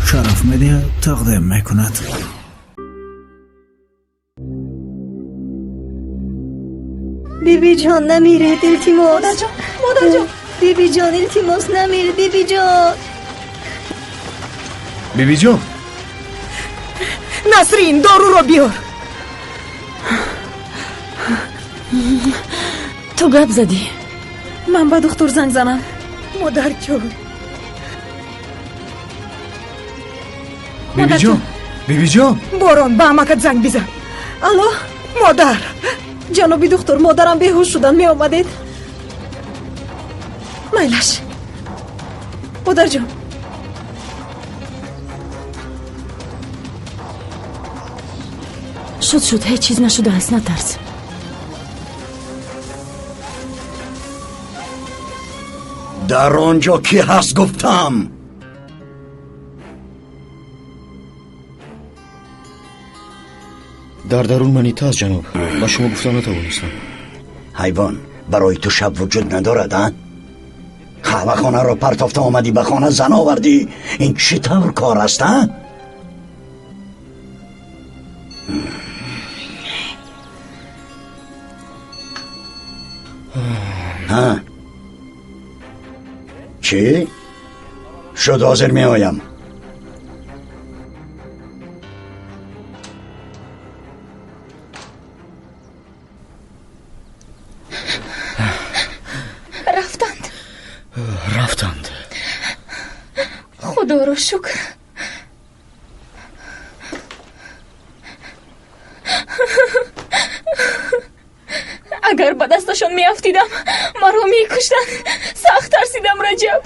Шараф Медиа тақдим мекунад. Бибиҷон, намиред, илтимос. Модарҷон, модарҷон. Бибиҷон, илтимос, намиред, бибиҷон. Бибиҷон. Насрин, доруро биёр. Ту гап задӣ. Ман ба духтур занг занам. Модарҷон. Бибиҷон, бибиҷон. Борон, ба амакат занг бизан. Алло, модар. Ҷаноби духтур, модарам беҳуш шудан, меомадед? Майлаш, модарҷон. Шуд, шуд, ҳеҷ чиз нашудааст, натарс. Дар он ҷо кӣ ҳаст, гуфтам? Дар дарун манита аст, ҷаноб, ба шумо гуфта натавонистам. Ҳайвон, барои ту шаб вуҷуд надорад, а? Қаҳвахонаро партофта омадӣ, ба хона зан овардӣ. Ин чӣ тавр кор аст, а? Ҳа, чӣ шуд? Ҳозир меоям. Рафтанд. Рафтанд. Худоро шукр. Агар ба дасташон меафтидам, маро мекуштанд. Сахт тарсидам, Раҷаб.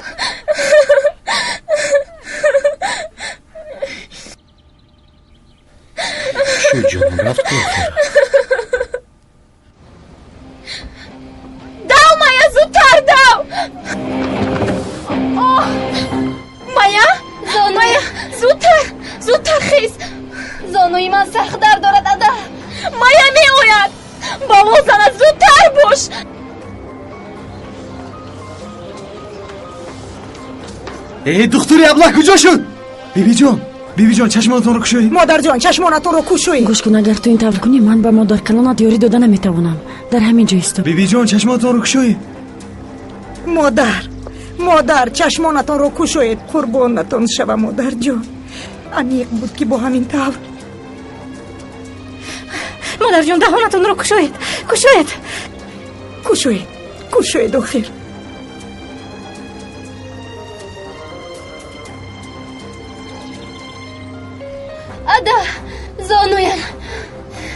Шуд, ҷонам, рафт ку охир. Дав, Мая, зудтар дав! Оҳ, Мая, Мая, зудтар, зудтар хез. Зонуи ман сахт дард дорад, ада. Мая меояд, бало занад, зудтар бош. Э, духтури аблаҳ куҷо шуд? Бибиҷон, бибиҷон, чашмонатонро кушоед. Модарҷон, чашмонатонро кушоед. Гӯш кун, агар ту ин тавр кунӣ, ман ба модаркалонат ёрӣ дода наметавонам. Дар ҳамин ҷо исто. Бибиҷон, чашмонатонро кушоед. Модар, модар, чашмонатонро кушоед, қурбонатон шава, модарҷон. Аниқ буд, ки бо ҳамин тавр. Модарҷон, даҳонатонро кушоед, кушоед. Кушоед, кушоед охир. Ада, зонуям.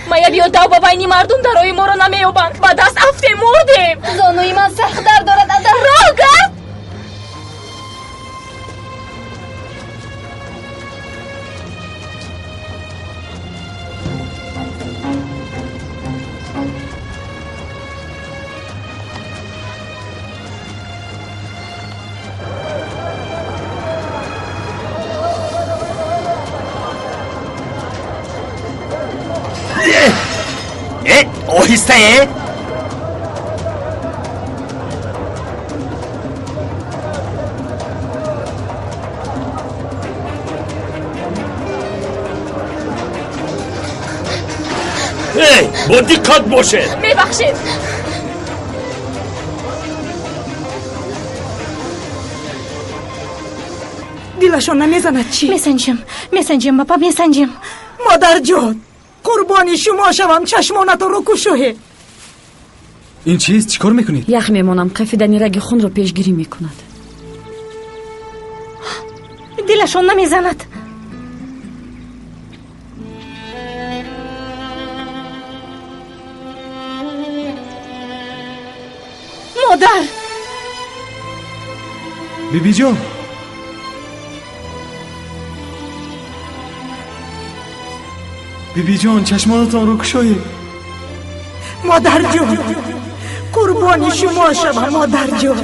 Мая, биё дав, ба байни мардум дарои моро намеёбанд. Ба даст афтем, мурдем. Зонуи ман сахт дард дорад, ада. Роҳ гард. Э, оҳиста, э. Эй, бо диққат бошед. Мебахшед. Дилашон намезанад, чӣ? Месанҷем, месанҷем, апа, месанҷем. Модарҷон, қурбони шумо шавам, чашмонатонро кушоед. Ин чист? Чӣ кор мекунед? Ях мемонам, кафидани раги хунро пешгирӣ мекунад. Дилашон намезанад. Модар. Бибиҷон. Бибиҷон, чашмонатонро кушоед. Модарҷон, қурбони шумо шавам, модарҷон.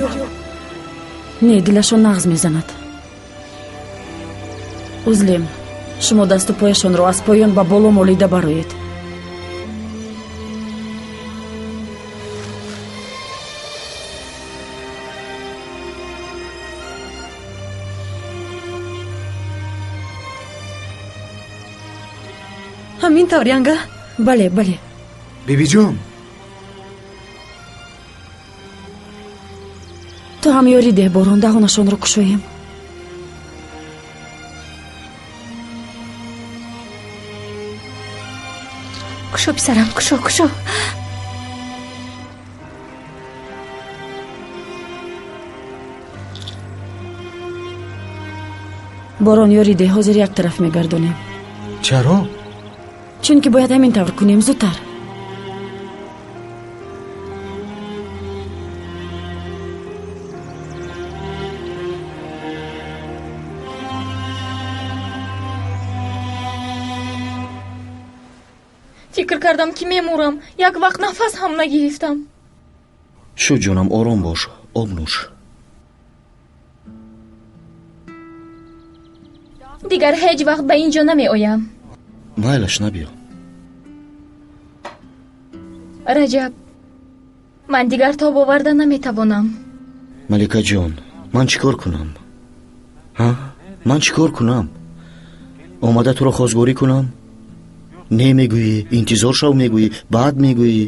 Не, дилашон нағз мезанад. Узлем, шумо дасту пояшонро аз поён ба боло молида бароед. Ҳамин тавр, янга? Бале, бале. Бибиҷон, ту ҳам ёрӣ деҳ, Борон, даҳонашонро кушоем. Кушо, писарам, кушо, кушо. Борон, ёрӣ деҳ, ҳозир як тараф мегардонем. Чаро? Чунки бояд ҳамин тавр кунем, зудтар. Фикр кардам, ки мемурам. Як вақт нафас ҳам нагирифтам. Шу ҷонам, ором бош, об нӯш. Дигар ҳеҷ вақт ба ин ҷо намеоям. Майлаш, набиё. Раҷаб, ман дигар тоб оварда наметавонам. Маликаҷон, ман чӣ кор кунам? Ҳа, ман чӣ кор кунам? Омада туро хозгорӣ кунам? Не мегӯӣ, интизор шав мегӯӣ, баъд мегӯӣ.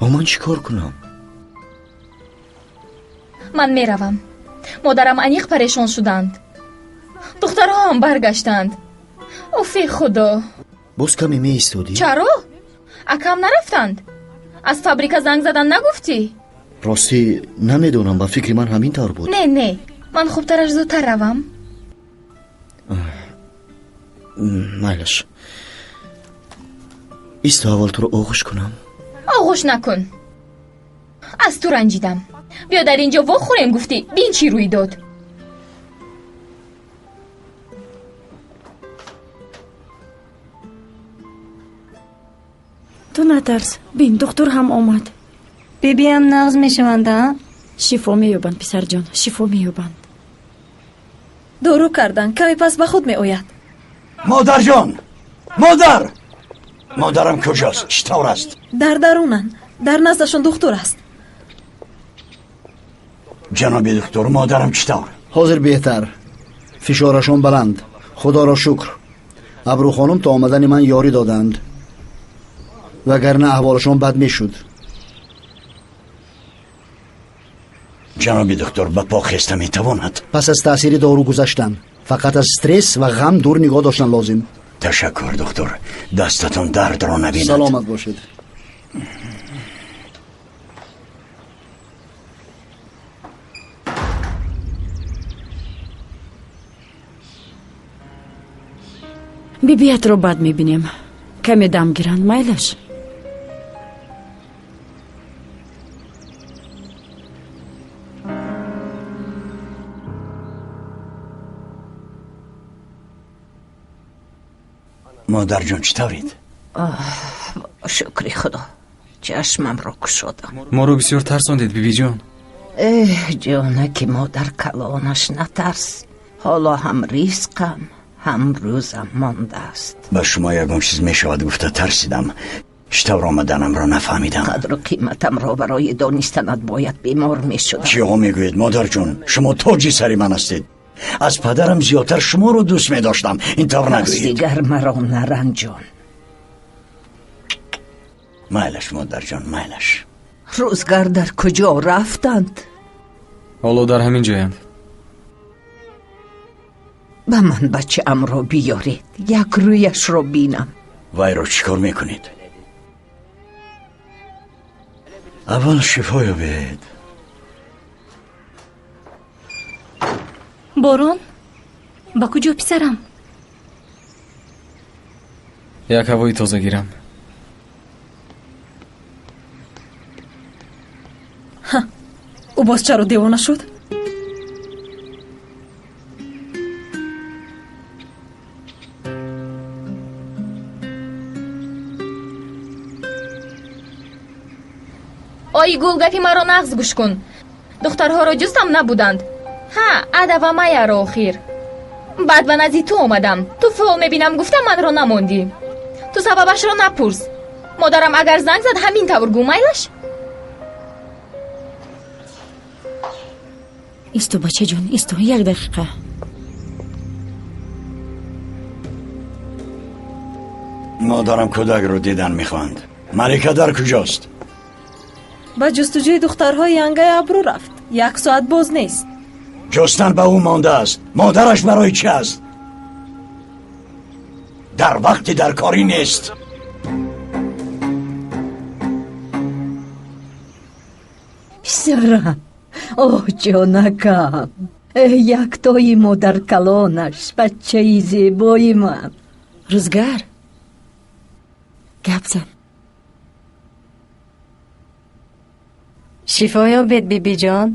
О, ман чӣ кор кунам? Ман меравам. Модарам аниқ парешон шуданд. Духтарҳоам баргаштанд. Уфи худо. Боз каме меистодӣ? Чаро? Акам нарафтанд? Аз фабрика занг задан нагуфтӣ? Ростӣ намедонам, ба фикри ман ҳамин тавр буд. Не, не, ман хубтараш зудтар равам. Майлаш, исто, аввал туро оғӯш кунам. Оғӯш накун, аз ту ранҷидам. Биё дар ин ҷо вохӯрем гуфтӣ, бин чӣ рӯй дод. Ту натарс, бин, духтур ҳам омад. Бибиам нағз мешаванд, а? Шифо меёбанд, писарҷон, шифо меёбанд. Дору кардан, каме пас ба худ меояд. Модарҷон, модар, модарам куҷост? Чӣ тавр аст? Дар дарунанд, дар наздашон духтур аст. Ҷаноби духтур, модарам чӣ тавр? Ҳозир беҳтар, фишорашон баланд, худоро шукр. Абрӯхонум то омадани ман ёрӣ доданд, вагарна аҳволашон бад мешуд. Ҷаноби духтур, ба по хеста метавонад? Пас аз таъсири дору гузаштан, фақат аз стресс ва ғам дур нигоҳ доштан лозим. Ташаккур, духтур, дастатон дардро набинад. Саломат бошед. Бибиятро бад мебинем, каме дам гиранд, майлаш. Модарҷон, чӣ тавред? Шукри худо, чашмамро кушодам. Моро бисёр тарсондед, бибиҷон. Эҳ, ҷонаки модар калонаш, натарс. Ҳоло ҳам ризқам, ҳам рӯзам мондааст. Ба шумо ягон чиз мешавад гуфта тарсидам. Чӣ тавр омаданамро нафаҳмидам. Қадру қиматамро барои донистанат бояд бемор мешудам. Чиҳо мегӯед, модарҷон? Шумо тоҷи сари ман ҳастед. Аз падарам зиёдтар шуморо дӯст медоштам. Ин тавр нагӯед. Дигар маро наранҷон. Майлаш, модарҷон, майлаш. Рӯзгар дар куҷо рафтанд? Ҳоло дар ҳамин ҷоянд. Ба ман бачаамро биёред, як рӯяшро бинам. Вайро чӣ кор мекунед? Аввал шифо ёбед. Борон, ба куҷо, писарам? Як ҳавои тоза гирам. Ӯ боз чаро девона шуд? Ой гул, гапи маро нағз гӯш кун. Духтарҳоро ҷустам, набуданд. Ҳа, Ада ва Маяро охир. Баъд ба назди ту омадам. Ту фол мебинам гуфта манро намондӣ. Ту сабабашро напурс. Модарам агар занг зад, ҳамин тавр гӯ, майлаш? Исто, бачаҷон, исто, як дақиқа. Модарам кӯдакро дидан мехоҳанд. Малика дар куҷост? Ба ҷустуҷӯи духтарҳои янгаи Абрӯ рафт. Як соат боз нест. Ҷустан ба ӯ мондааст. Модараш барои чӣ аст? Дар вақти даркорӣ нест. Писарам, оҳ ҷонакам, яктои модаркалонаш, бачаи зебои ман. Рӯзгар, гап зан. Шифо ёбед, бибиҷон.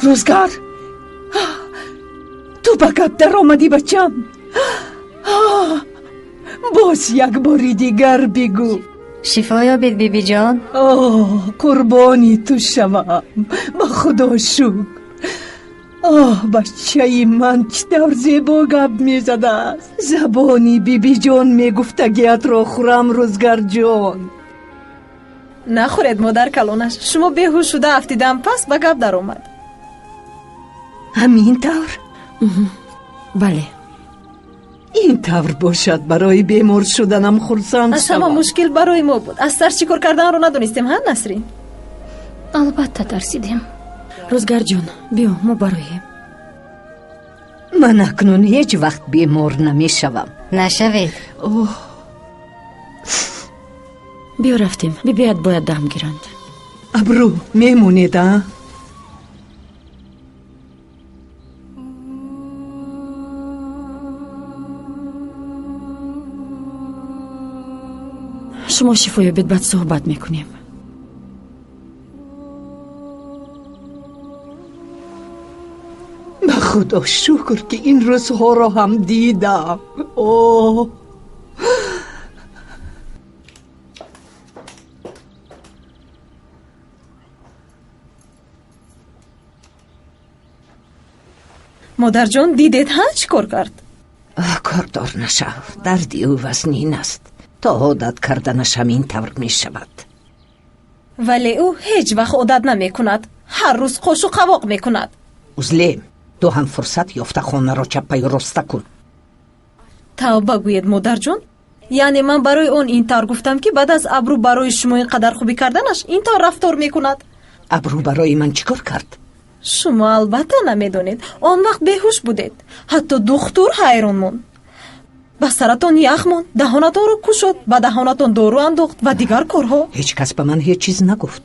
Рӯзгар, ту ба гап даромадӣ, бачам. Боз як бори дигар бигӯ. Шифо ёбед, бибиҷон. Оҳ, қурбони ту шавам, ба Худо шукр. Оҳ, бачаи ман чӣ тавр зебо гап мезадааст. Забони бибиҷон мегуфтагиятро хӯрам, Рӯзгарҷон. Нахӯред, модар калонаш. Шумо беҳуш шуда афтидаам, пас ба гап даромад. Ҳамин тавр? Бале. Ин тавр бошад, барои бемор шуданам хурсанд Аз ҳама шавам. мушкил барои мо буд. Аз тарс чӣ кор карданро надонистем, ҳа, Насрин? Албатта тарсидем. Рӯзгарҷон, биё, мо бароем. Ман акнун ҳеҷ вақт бемор намешавам. Нашавед. Оҳ. Биё, рафтем. Бибият бояд дам гиранд. Абрӯ, мемонед, а? Шумо шифо ёбед, баъд суҳбат мекунем. Ба Худо шукр, ки ин рӯзҳоро ҳам дидам. Оҳ. Модарҷон, дидед, ҳа, чӣ кор кард? Кордор нашав, дарди ӯ вазнин аст. То одат карданаш ҳамин тавр мешавад. Вале ӯ ҳеҷ вақт одат намекунад. Ҳар рӯз қошу қавоқ мекунад. Узлем, ту ҳам фурсат ёфта хонаро чаппаю роста кун. Тавба гӯед, модарҷон. Яъне ман барои он ин тавр гуфтам, ки баъд аз Абрӯ барои шумо ин қадар хубӣ карданаш ин тавр рафтор мекунад. Абрӯ барои ман чӣ кор кард? Шумо албатта намедонед. Он вақт беҳуш будед. Ҳатто духтур ҳайрон монд. Ба саратон ях монд, даҳонатонро кушод, ба даҳонатон дору андохт ва дигар корҳо. Ҳеҷ кас ба ман ҳеҷ чиз нагуфт.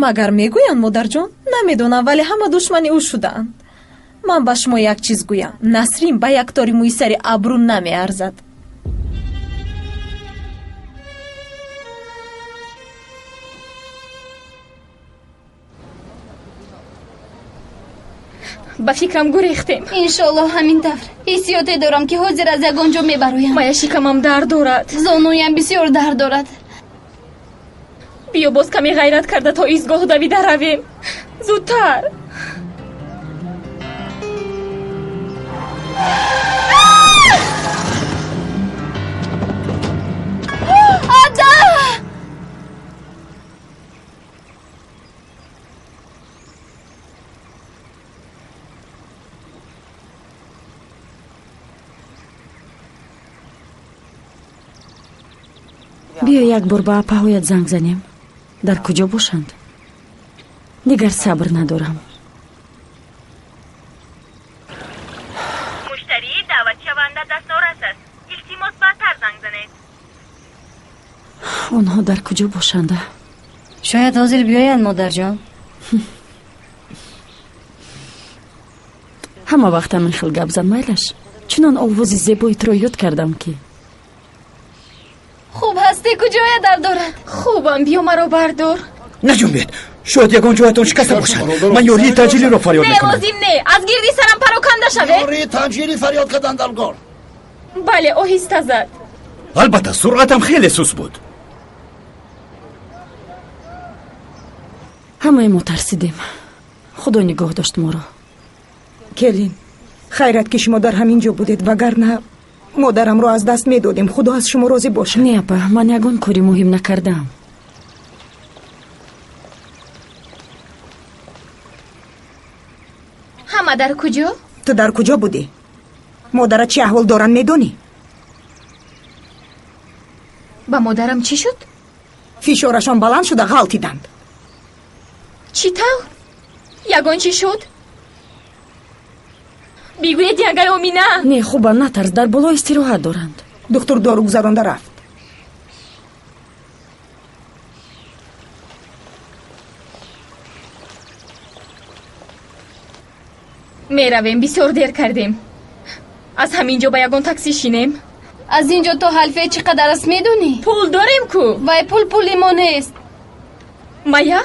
Магар мегӯянд, модарҷон? Намедонам, вале ҳама душмани ӯ шудаанд. Ман ба шумо як чиз гӯям. Насрин ба як тори мӯи сари Абрӯ намеарзад. Ба фикрам гурехтем. Иншоаллоҳ ҳамин тавр. Ҳиссиёте дорам, ки ҳозир аз ягон ҷо мебароям. Мая шикамам дард дорад. Зонуям бисёр дард дорад. Биё, боз каме ғайрат карда то истгоҳ давида равем. Зудтар. Ада! Биё, як бор ба апаҳоят занг занем. Дар куҷо бошанд? Дигар сабр надорам. Муштарии даъватшаванда дастнорас аст. Илтимос, баъдтар занг занед. Онҳо дар куҷо бошанда? Шояд ҳозир биёянд, модарҷон. Ҳама вақт ҳамин хел гап зан, майлаш. Чунон овози зебои туро ёд кардам, ки Хуб ҳастӣ? Куҷоя дард дорад? Хубам, биё, маро бардор. Наҷунбед, шояд ягон ҷоятон шикаста бошад. Ман ёрии таъҷилиро фарёд Не, мекунам. лозим не. Аз гирди сарам пароканда шавед. Ёрии таъҷилӣ фарёд кардан даркор. Бале, оҳиста зад. Албатта, суръатам хеле суст буд. Ҳамаи мо тарсидем. Худо нигоҳ дошт моро. Келин, хайрат, ки шумо дар ҳамин ҷо будед, вагарна модарамро аз даст медодем. Худо аз шумо розӣ бошад. Не, апа, ман ягон кори муҳим накардаам. Ҳама дар куҷо? Ту дар куҷо будӣ? Модарат чӣ аҳвол доранд, медонӣ? Ба модарам чӣ шуд? Фишорашон баланд шуда ғалтиданд. Чӣ тавр? Ягон чӣ шуд? Бигӯед, ягай Омина. Не, хуба, натарс, дар боло истироҳат доранд. Духтур дору гузаронда рафт. Меравем, бисёр дер кардем. Аз ҳамин ҷо ба ягон таксӣ шинем. Аз ин ҷо то Ҳалфе чӣ қадар аст, медонӣ? Пул дорем ку? Вай, пул пули мо нест. Мая,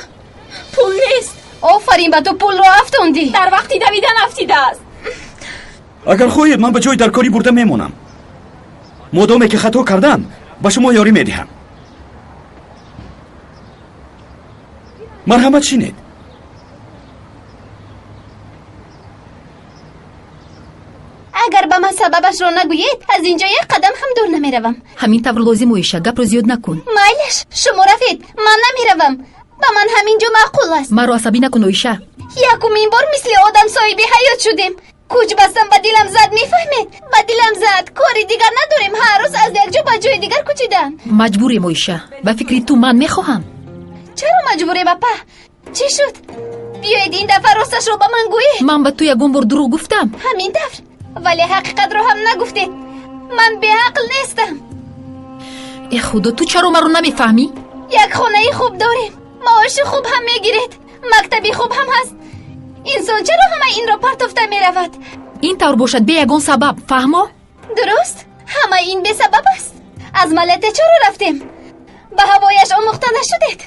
пул нест. Офарин ба ту, пулро афтондӣ. Дар вақти давидан афтидааст. Агар хоҳед, ман ба ҷои даркорӣ бурда мемонам. Модоме ки хато кардам, ба шумо ёрӣ медиҳам. Марҳамат, шинед. Агар ба ман сабабашро нагӯед, аз ин ҷо як қадам ҳам дур намеравам. Ҳамин тавр лозим, Оиша, гапро зиёд накун. Майлаш, шумо равед, ман намеравам. Ба ман ҳамин ҷо маъқул аст. Маро асабӣ накун, Оиша. Якумин бор мисли одам соҳиби ҳаёт шудем. Кӯч бастам, ба дилам зад, мефаҳмед? Ба дилам зад. Кори дигар надорем, ҳар рӯз аз як ҷо ба ҷои дигар кӯчидан. Маҷбурем, Оиша. Ба фикри ту ман мехоҳам? Чаро маҷбурем, апа? Чӣ шуд? Биёед, ин дафъа росташро ба ман гӯед. Ман ба ту ягон бор дурӯғ гуфтам? Ҳамин тавр, вале ҳақиқатро ҳам нагуфтед. Ман беақл нестам. Э худо, ту чаро маро намефаҳмӣ? Як хонаи хуб дорем, маоши хуб ҳам мегиред, мактаби хуб ҳам ҳаст. Инсон чаро ҳама инро партофта меравад? Ин тавр бошад бе ягон сабаб, фаҳмо? Дуруст, ҳама ин бесабаб аст. Аз Малата чаро рафтем? Ба ҳавояш омӯхта нашудед?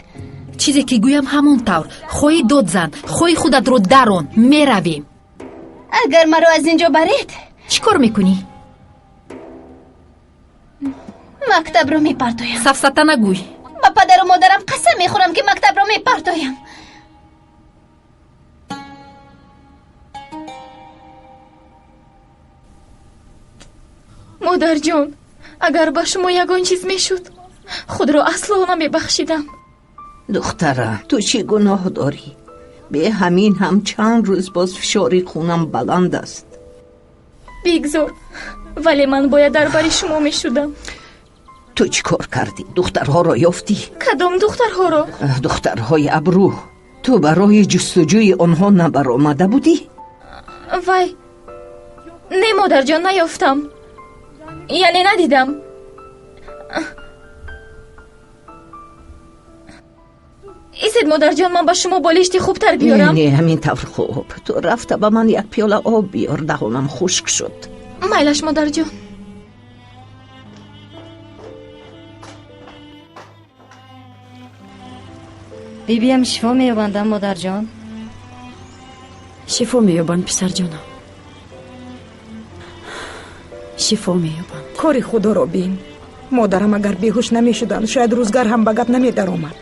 Чизе ки гӯям ҳамон тавр. Хоҳӣ дод зан, хоҳӣ худатро дарон, меравем. Агар маро аз ин ҷо баред, чӣ кор мекунӣ? Мактабро мепартоям. Сафсата нагӯй. Ба падару модарам қасам мехӯрам, ки мактабро мепартоям. Модарҷон, агар ба шумо ягон чиз мешуд, худро асло намебахшидам. Духтара, ту чӣ гуноҳ дорӣ? Бе ҳамин ҳам чанд рӯз боз фишори хунам баланд аст. Бигзор, вале ман бояд дар бари шумо мешудам. Ту чӣ кор кардӣ? Духтарҳоро ёфтӣ? Кадом духтарҳоро? Духтарҳои абрӯ. Ту барои ҷустуҷӯи онҳо набаромада будӣ? Вай, не, модарҷон, наёфтам. Яъне надидам. Исед, модарҷон, ман ба шумо болишти хубтар биёрам. Не, ҳамин тавр хуб. Ту рафта ба ман як пиёла об биёр, даҳонам хушк шуд. Майлаш, модарҷон. Бибиям шифо меёбандам, модарҷон? Шифо меёбанд, писарҷонам, шифо меёбанд. Кори худоро бин. Модарам агар беҳуш намешуданд, шояд рӯзгар ҳам ба гап намедаромад.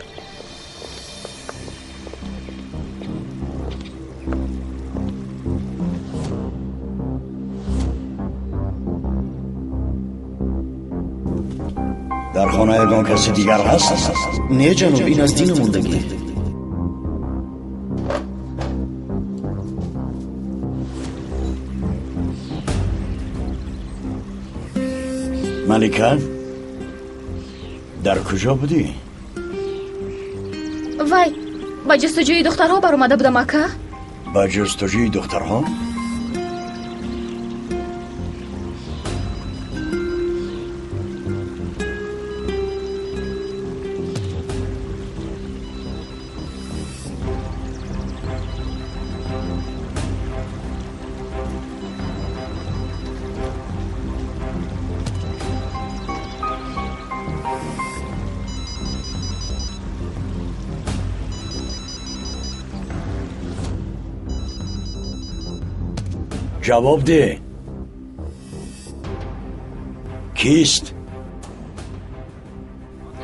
Дар хона ягон каси дигар ҳаст? Не, ҷаноб, ин аз дину мондагӣ. Малика, дар куҷо будӣ? Вай, ба ҷустуҷӯи духтарҳо баромада будам, ака. Ба ҷустуҷӯи духтарҳо? Ҷавоб деҳ. Кист?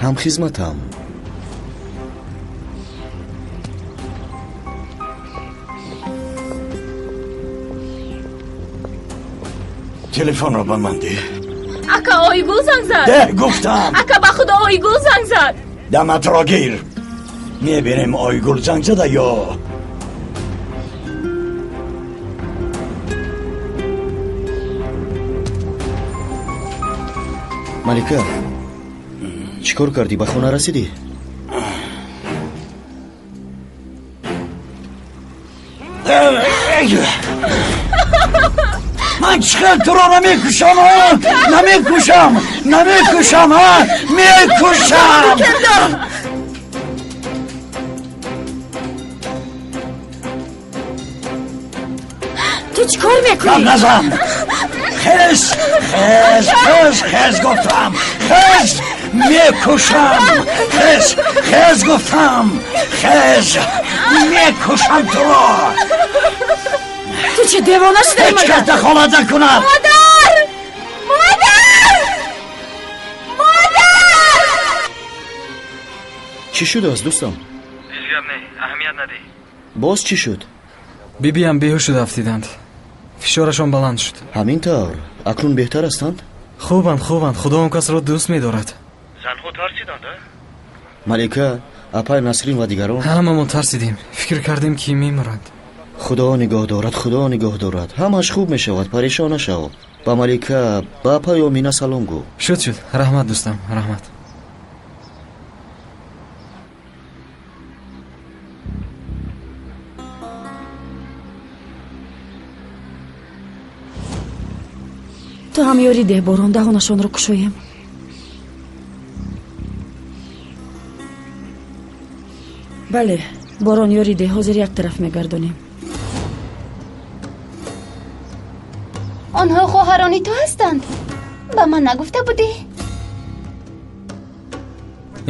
Ҳамхизматам. Телефонро ба ман деҳ. Ака, Ойгул занг зад. Деҳ гуфтам. Ака, ба худо, Ойгул занг зад. Даматро гир. Мебинем, Ойгул занг зада ё Малика, Чӣ кор кардӣ? Ба хона расидӣ? Ман чӣ хел туро намекушам, намекушам, намекушам, мекушам. Ту чӣ кор мекунӣ? Гап назан. Хез, хез, хез, хез гуфтам, хез, мекушам, хез, хез гуфтам, хез, мекушам туро. Ту чӣ девона шудаи? Ҳеҷ кас дахолат накунад. Модар, модар, модар! Чӣ шудааст, дӯстам? Ҳеҷ гап не, аҳамият надиҳ. Боз чӣ шуд? Бибиам беҳуш шуда афтиданд, фишорашон баланд шуд. Ҳамин тавр? Акнун беҳтар ҳастанд? Хубанд, хубанд, худо он касро дӯст медорад. Занҳо тарсиданд, а? Малика, апай Насрин ва дигарон. Ҳамамон тарсидем, фикр кардем, ки мемуранд. Худо нигоҳ дорад, худо нигоҳ дорад, ҳамааш хуб мешавад, парешон нашав. Ба Малика, ба апай Омина салом гӯ. Шуд, шуд, раҳмат, дӯстам, раҳмат. Ту ҳам ёрӣ деҳ, Борон, даҳонашонро кушоем. Бале, Борон, ёрӣ деҳ, ҳозир як тараф мегардонем. Онҳо хоҳарони ту ҳастанд? Ба ман нагуфта будӣ?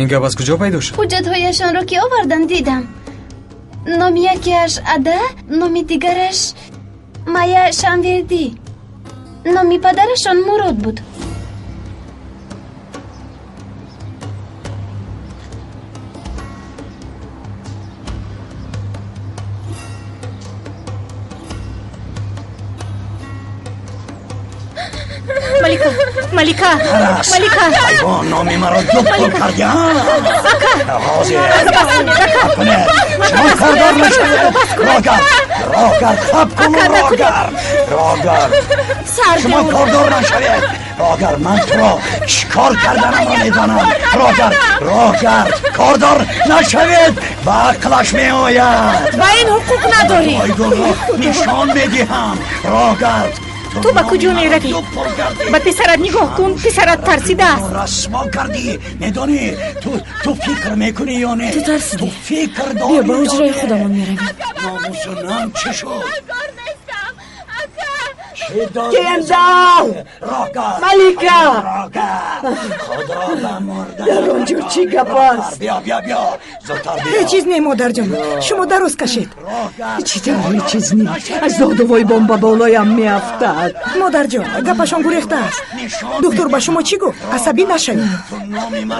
Ин гап аз куҷо пайдо шуд? Ҳуҷҷатҳояшонро ки оварданд, дидам. Номи якеаш Ада, номи дигараш Майя Шамвердӣ. Номи падарашон Мурод буд. Малика, Малика, Малика! Ҳайвон, номи маро ду пул кардӣ, ҳозир кунед, шумо кордор нашавед. Рогард, рогард, хаб кун, рогард, рогард, шумо кордор нашавед. Рогард, ман туро чӣ кор карданамро медонам. Рогард, рогард, кордор нашавед, ба ақлаш меояд. Ба ин ҳуқуқ надорӣ. Ойгулро нишон медиҳам. Рогард. Ту ба куҷо меравӣ? Ба писарат нигоҳ кун, писарат тарсидааст. Расво кардӣ, медонӣ? Ту фикр мекунӣ ё не? Ту тарсидӣ? Ту фикр дорӣ? Биё, ба ҳуҷраи худамон меравем. Номусу нанг чӣ шуд? Кендал! Малика! Дар он ҷо чӣ гап аст? Биё, биё, биё, зудтар биё. Ҳеҷ чиз не, модарҷон, шумо дароз кашед. Чӣ тавр ҳеҷ чиз не? Аз додувои бомба болоям меафтад. Модарҷон, гапашон гурехтааст. Духтур ба шумо чӣ гуфт? Асабӣ нашавед.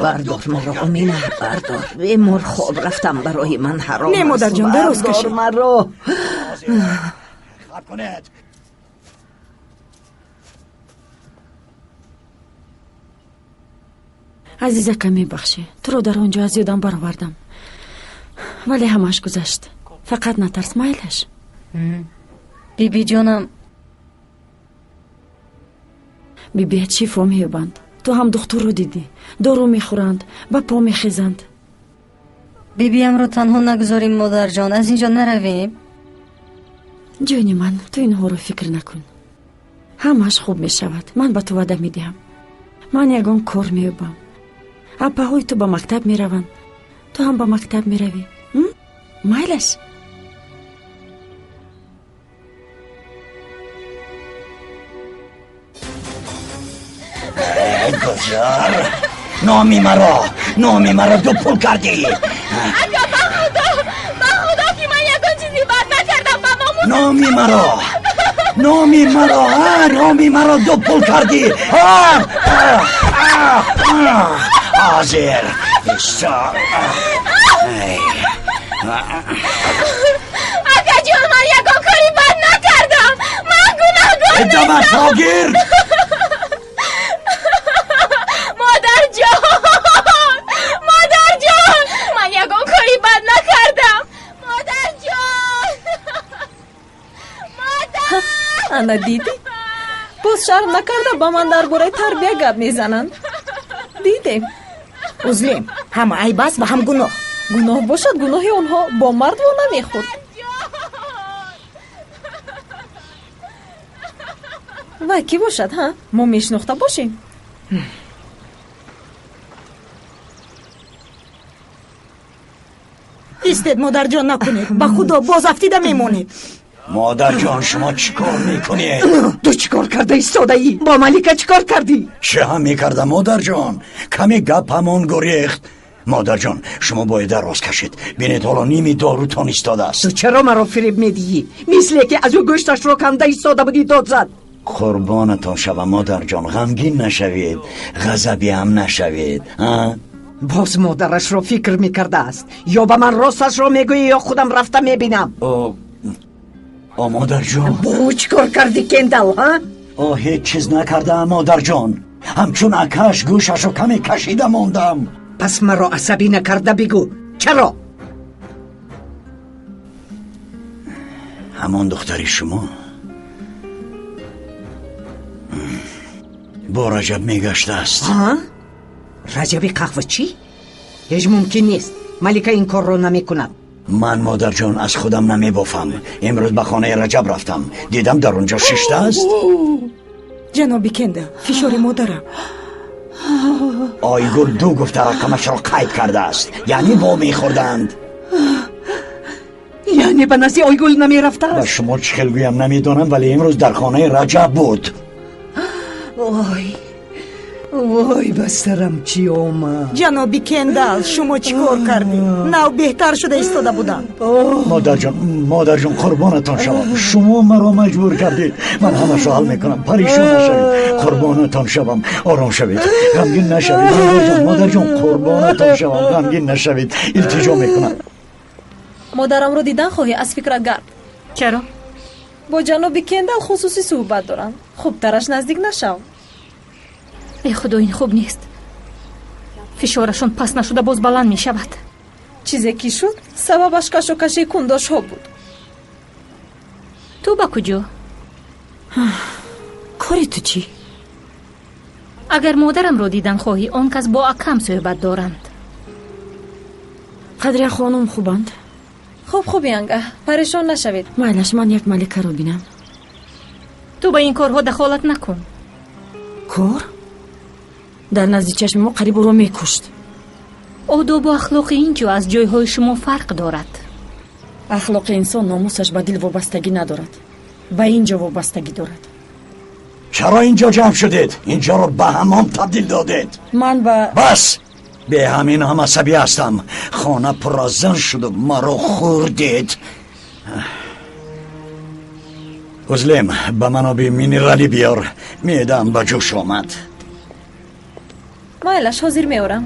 Бардор маро, Омина, бардор. Бемор хоб рафтам барои ман ҳаром. Не, модарҷон, дароз кашед. Маро. Азизака, мебахшӣ, туро дар он ҷо аз ёдам баровардам, вале ҳамааш гузашт. Фақат натарс, майлаш. Бибиҷонам. Бибият шифо меёбанд. Ту ҳам духтурро дидӣ, дору мехӯранд, ба по мехезанд. Бибиямро танҳо нагузорем, модарҷон, аз ин ҷо наравем. Ҷони ман, ту инҳоро фикр накун, ҳамааш хуб мешавад. Ман ба ту ваъда медиҳам, ман ягон кор меёбам. Апаҳои ту ба мактаб мераванд, ту ҳам ба мактаб меравӣ, майлаш. Гузар, номи маро ду пул кардӣ. Ака, ба худо, ба худо, ки ман ягон чизи бад накардам, ба номус. Номи маро, номи маро, номи маро ду пул кардӣ. Ҳозир исто. Акаҷон, ман ягон кори бад накардам, ман гунаҳгор. Идоматро гир. Модарҷон, модарҷон, ман ягон кори бад накардам, модарҷон, модар. Ана дидӣ, боз шарм накарда ба ман дар бораи тарбия гап мезананд. Дидем. Узлем, ҳама айб аст ва ҳам гуноҳ. Гуноҳ бошад, гуноҳи онҳо бо мард во намехӯрд. Вай кӣ бошад, ҳа? Мо мешинохта бошем? Истед, модарҷон, накунед. Ба худо, боз афтида мемонед. Модарҷон, шумо чӣ кор мекунед? Ту чӣ кор карда истодаӣ? Бо Малика чӣ кор кардӣ? Чӣ ҳам мекардам, модарҷон? Каме гапамон гурехт. Модарҷон, шумо бояд дароз кашед. Бинед, ҳоло ними дорутон истодааст. Ту чаро маро фиреб медиҳӣ? Мисле ки аз ӯ гӯшташро канда истода будӣ, дод зад. Қурбонатон шавам, модарҷон, ғамгин нашавед, ғазабӣ ҳам нашавед. Боз модарашро фикр мекардааст. Ё ба ман росташро мегӯӣ, ё худам рафта мебинам. О, модарҷон, бо ӯ чӣ кор кардӣ, Кендал, ҳа? О, ҳеҷ чиз накардаам, модарҷон. Ҳамчун акаш гӯшашро каме кашида мондам. Пас маро асабӣ накарда бигӯ, чаро? Ҳамон духтари шумо бо Раҷаб мегаштааст. Раҷаби қаҳвачӣ? Ҳеҷ мумкин нест. Малика ин корро намекунад. Ман, модарҷон, аз худам намебофам. Имрӯз ба хонаи Раҷаб рафтам, дидам дар он ҷо шиштааст. Ҷаноби Кендал, фишори модарам. Ойгул ду гуфта рақамашро қайд кардааст. Яъне во мехӯрданд. Яъне ба назди Ойгул намерафтааст? Ба шумо чӣ хел гӯям намедонам, вале имрӯз дар хонаи Раҷаб буд. Ой, вой, ба сарам чӣ омад? Ҷаноби Кендал, шумо чӣ кор кардед? Нав беҳтар шуда истода будам. Модарҷон, модарҷон, қурбонатон шавам. Шумо маро маҷбур кардед. Ман ҳамашро ҳал мекунам. Паришон нашавед. Қурбонатон шавам. Ором шавед. Ғамгин нашавед. Модарҷон, модарҷон, қурбонатон шавам. Ғамгин нашавед. Илтиҷо мекунам. Модарамро дидан хоҳӣ, аз фикрат гард. Чаро? Бо ҷаноби Кендал хусусӣ суҳбат дорам. Хубтараш наздик нашав. Э худо, ин хуб нест. Фишорашон паст нашуда боз баланд мешавад. Чизе ки шуд, сабабаш кашокашии кундошҳо буд. Ту ба куҷо? Кори ту чӣ? Агар модарамро дидан хоҳӣ, он кас бо акам суҳбат доранд. Қадрия хонум хубанд? Хуб, хуб, янга, парешон нашавед. Майлаш, ман як маликаро бинам. Ту ба ин корҳо дахолат накун. Кор? Дар назди чашми мо қариб ӯро мекушт. Одобу ахлоқи ин ҷо аз ҷойҳои шумо фарқ дорад. Ахлоқи инсон номусаш ба дил вобастагӣ надорад, ба ин ҷо вобастагӣ дорад. Чаро ин ҷо ҷамъ шудед? Ин ҷоро ба ҳамом табдил додед. Ман ба бас! Бе ҳамин ҳам асабӣ ҳастам. Хона пур аз зан шуду маро хӯрдед. Узлем, ба ман оби минералӣ биёр. Меъдаам ба ҷӯш омад. Майлаш, ҳозир меорам.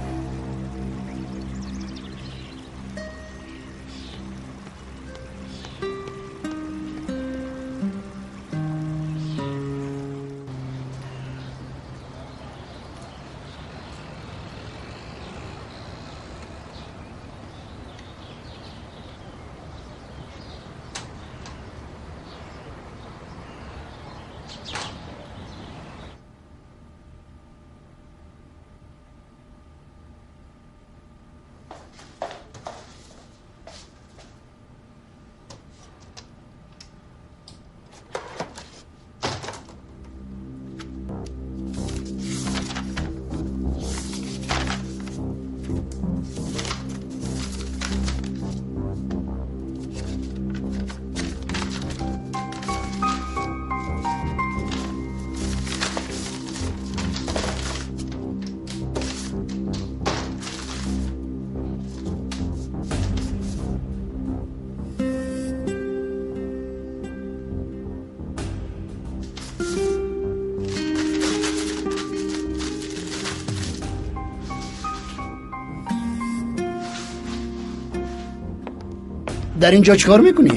Дар ин ҷо чӣ кор мекунӣ?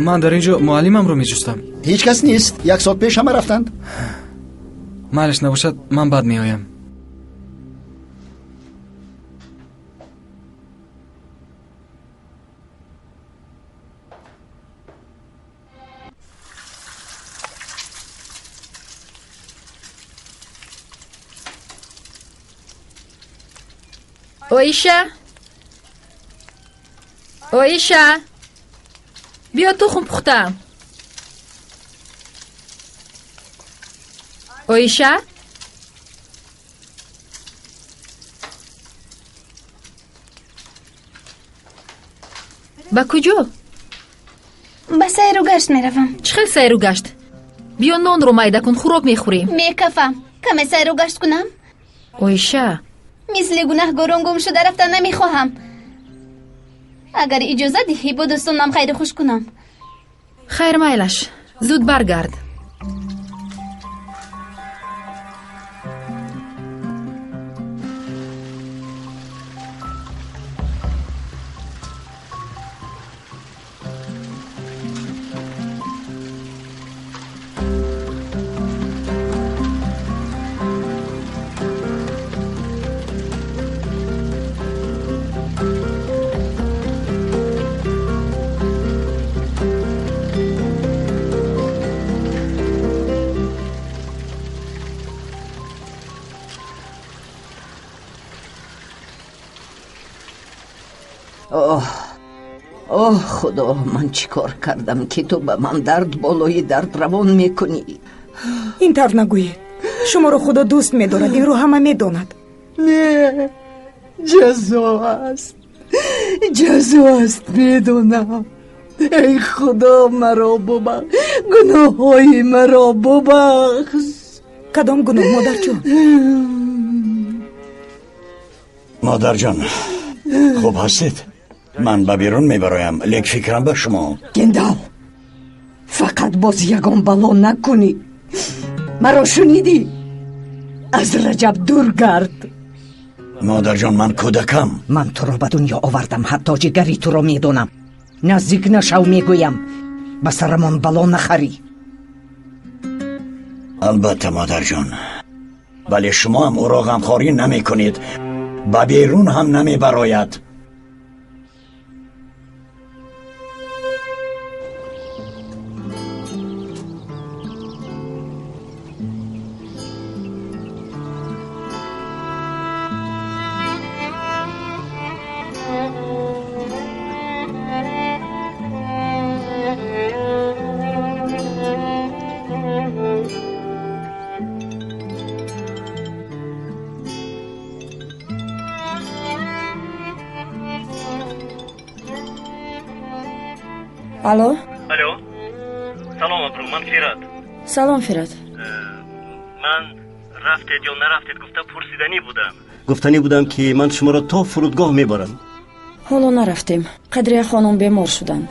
Ман дар ин ҷо муаллимамро меҷустам. Ҳеҷ кас нест. Як соат пеш ҳама рафтанд. Майлаш набошад, ман баъд меоям. Оиша, Оиша, биё, тухм пухтам. Оиша, ба куҷо? Ба сайру гашт меравам. Чӣ хел сайру гашт? Биё, нонро майда кун, хӯрок мехӯрем. Мекафам. Каме сайру гашт кунам? Оиша. Мисли гунаҳгорон гум шуда рафта намехоҳам. Агар иҷоза диҳӣ, бо дӯстонам хайру хуш кунам. Хайр, майлаш, зуд баргард. Оҳ, оҳ, Худо, ман чӣ кор кардам, ки ту ба ман дард болои дард равон мекунӣ? Ин тавр нагӯед. Шуморо Худо дӯст медорад, инро ҳама медонад. Не, ҷазо аст, ҷазо аст, медонам. Эй Худо, маро бубахш, гуноҳҳои маро бубахш. Кадом гуноҳ, модарҷон? Модарҷон, хуб ҳастед? Ман ба берун мебароям, лек фикрам ба шумо. Гендал, фақат боз ягон бало накунӣ. Маро шунидӣ? Аз Раҷаб дур гард. Модарҷон, ман кӯдакам. Ман туро ба дунё овардам, ҳатто ҷигари туро медонам. Наздик нашав, мегӯям, ба сарамон бало нахарӣ. Албатта, модарҷон, вале шумо ҳам ӯро ғамхорӣ намекунед, ба берун ҳам намебарояд. Алло. Алло, салом, Абру, ман Фират. Салом, Фират. Ман рафтед ё нарафтед гуфта пурсиданӣ будам. Гуфтанӣ будам, ки ман шуморо то фурудгоҳ мебарам. Ҳоло нарафтем. Қадрия хонум бемор шуданд.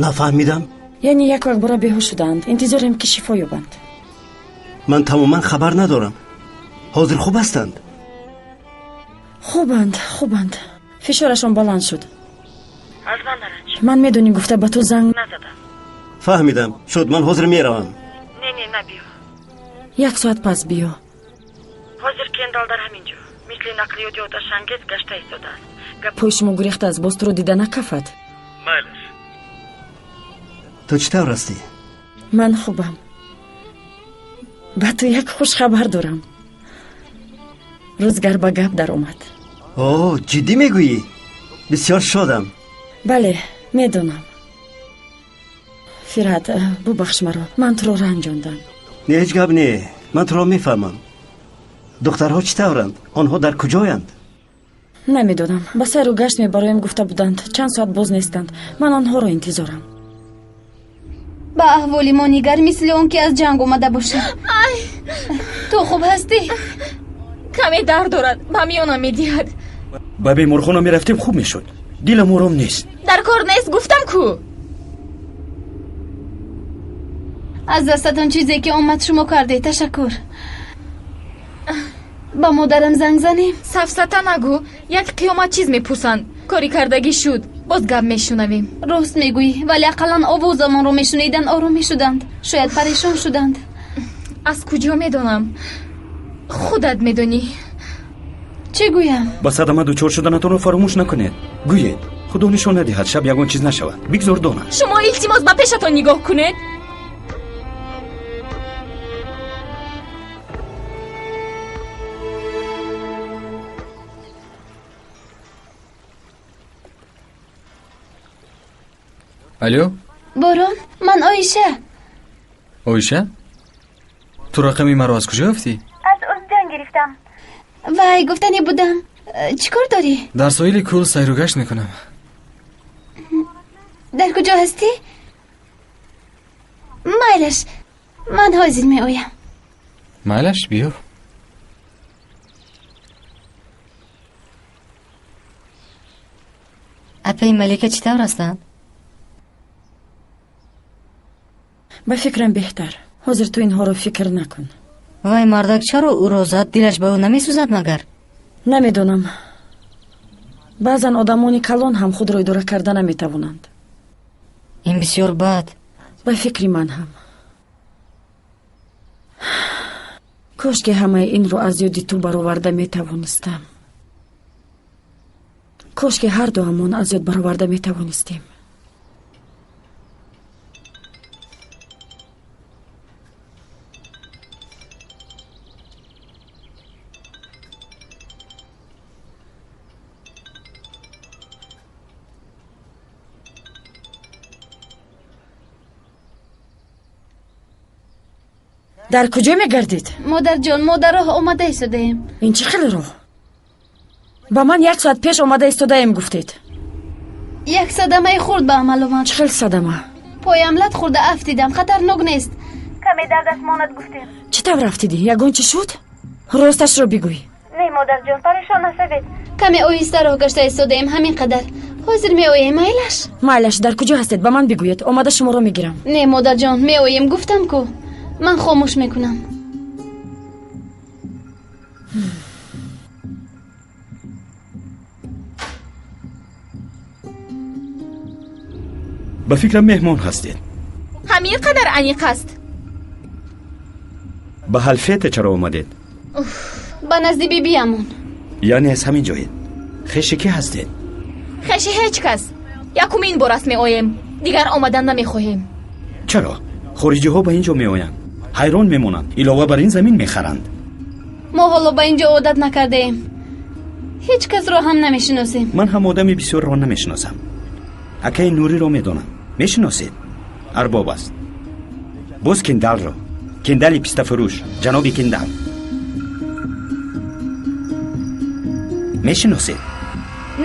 Нафаҳмидам. Яъне яку якбора беҳуш шуданд. Интизорем, ки шифо ёбанд. Ман тамоман хабар надорам. Ҳозир хуб ҳастанд? Хубанд, хубанд. Фишорашон баланд шуд. Аз ман наранҷ. Ман медонӣ гуфта ба ту занг назадам. Фаҳмидам, шуд, ман ҳозир меравам. Не, не, набиё, як соат пас биё. Ҳозир Кендал дар ҳамин ҷо мисли нақлиёти оташангез гашта истодааст. Гапҳои шумо гурехта аст, боз туро дида накафад. Майлаш. Ту чӣ тавр ҳастӣ? Ман хубам. Ба ту як хушхабар дорам. Рӯзгар ба гап даромад. О, ҷиддӣ мегӯӣ? Бисёр шодам. Бале, медонам. Фират, бубахш маро, ман туро ранҷондам. Не, ҳеҷ гап не, ман туро мефаҳмам. Духтарҳо чӣ тавранд? Онҳо дар куҷоянд? Намедонам. Ба сайру гашт мебароем гуфта буданд, чанд соат боз нестанд. Ман онҳоро интизорам. Ба аҳволи мо нигар, мисли он ки аз ҷанг омада бошад. Ай! Ту хуб ҳастӣ? Каме дард дорад, ба миёнам медиҳад. Ба беморхона мерафтем, хуб мешуд. Дилам ором нест. Дар кор нест, гуфтам ку. Аз дастатон чизе ки омад, шумо кардед, ташаккур. Ба модарам занг занем? Сафсата нагӯ, як қиёмат чиз мепурсанд. Кори кардагӣ шуд, боз гап мешунавем. Рост мегӯӣ, вале ақаллан овозамонро мешуниданд, ором мешуданд. Шояд парешон шуданд. Аз куҷо медонам? Худат медонӣ. Чӣ гӯям? Ба садама дучор шуданатонро фаромӯш накунед. Гӯед, Худо нишон надиҳад, шаб ягон чиз нашавад, бигзор донад. Шумо илтимос ба пешатон нигоҳ кунед. Алё? Борон, ман Оиша. Оиша? Ту рақами маро аз куҷо ёфтӣ? Аз Узҷон гирифтам. Вай, гуфтане будам. Чӣ кор дорӣ? Дар соҳили кӯл сайру гашт мекунам. Дар куҷо ҳастӣ? Майлаш, ман ҳозир меоям. Майлаш, биё. Апаи Малика чӣ тавр ҳастанд? Ба фикрам беҳтар. Ҳозир ту инҳоро фикр накун. Вай мардак чаро ӯро зад? Дилаш ба ӯ намесӯзад магар? Намедонам. Баъзан одамони калон ҳам худро идора карда наметавонанд. Ин бисёр бад. Ба фикри ман ҳам. Кош ки ҳамаи инро аз ёди ту бароварда метавонистам. Кош ки ҳар дуамон аз ёд бароварда метавонистем. Дар куҷо мегардид? Модарҷон, мо дар роҳ омада истодаем. Ин чӣ хел роҳ? Ба ман як соат пеш омада истодаем гуфтед. Як садамаи хурд ба амал омад. Чӣ хел садама? Поям лат хӯрда афтидам, хатарнок нест. Каме дардаш монад гуфтем. Чӣ тавр афтидӣ? Ягон чӣ шуд? Росташро бигӯй. Не, модарҷон, парешон нашавед. Каме оҳиста роҳ гашта истодаем, ҳамин қадар. Ҳозир меоем, майлаш? Майлаш, дар куҷо ҳастед? Ба ман бигӯед, омада шуморо мегирам. Не, модарҷон, меоем, гуфтам ку. Ман хомӯш мекунам. Ба фикрам меҳмон ҳастед. Ҳамин қадар аниқ аст. Ба ҳалфета чаро омадед? Ба назди бибиямон. Яъне аз ҳамин ҷоед? Хеши кӣ ҳастед? Хеши ҳеҷ кас. Якумин бор аст меоем. Дигар омадан намехоҳем. Чаро? Хориҷиҳо ба ин ҷо меоянд, ҳайрон мемонанд, илова бар ин замин мехаранд. Мо ҳоло ба ин ҷо одат накардаем. Ҳеҷ касро ҳам намешиносем. Ман ҳам одами бисёрро намешиносам. Акаи Нуриро медонам. Мешиносед? Арбоб аст. Боз Киндалро. Киндали пистафурӯш, ҷаноби Киндал. Мешиносед?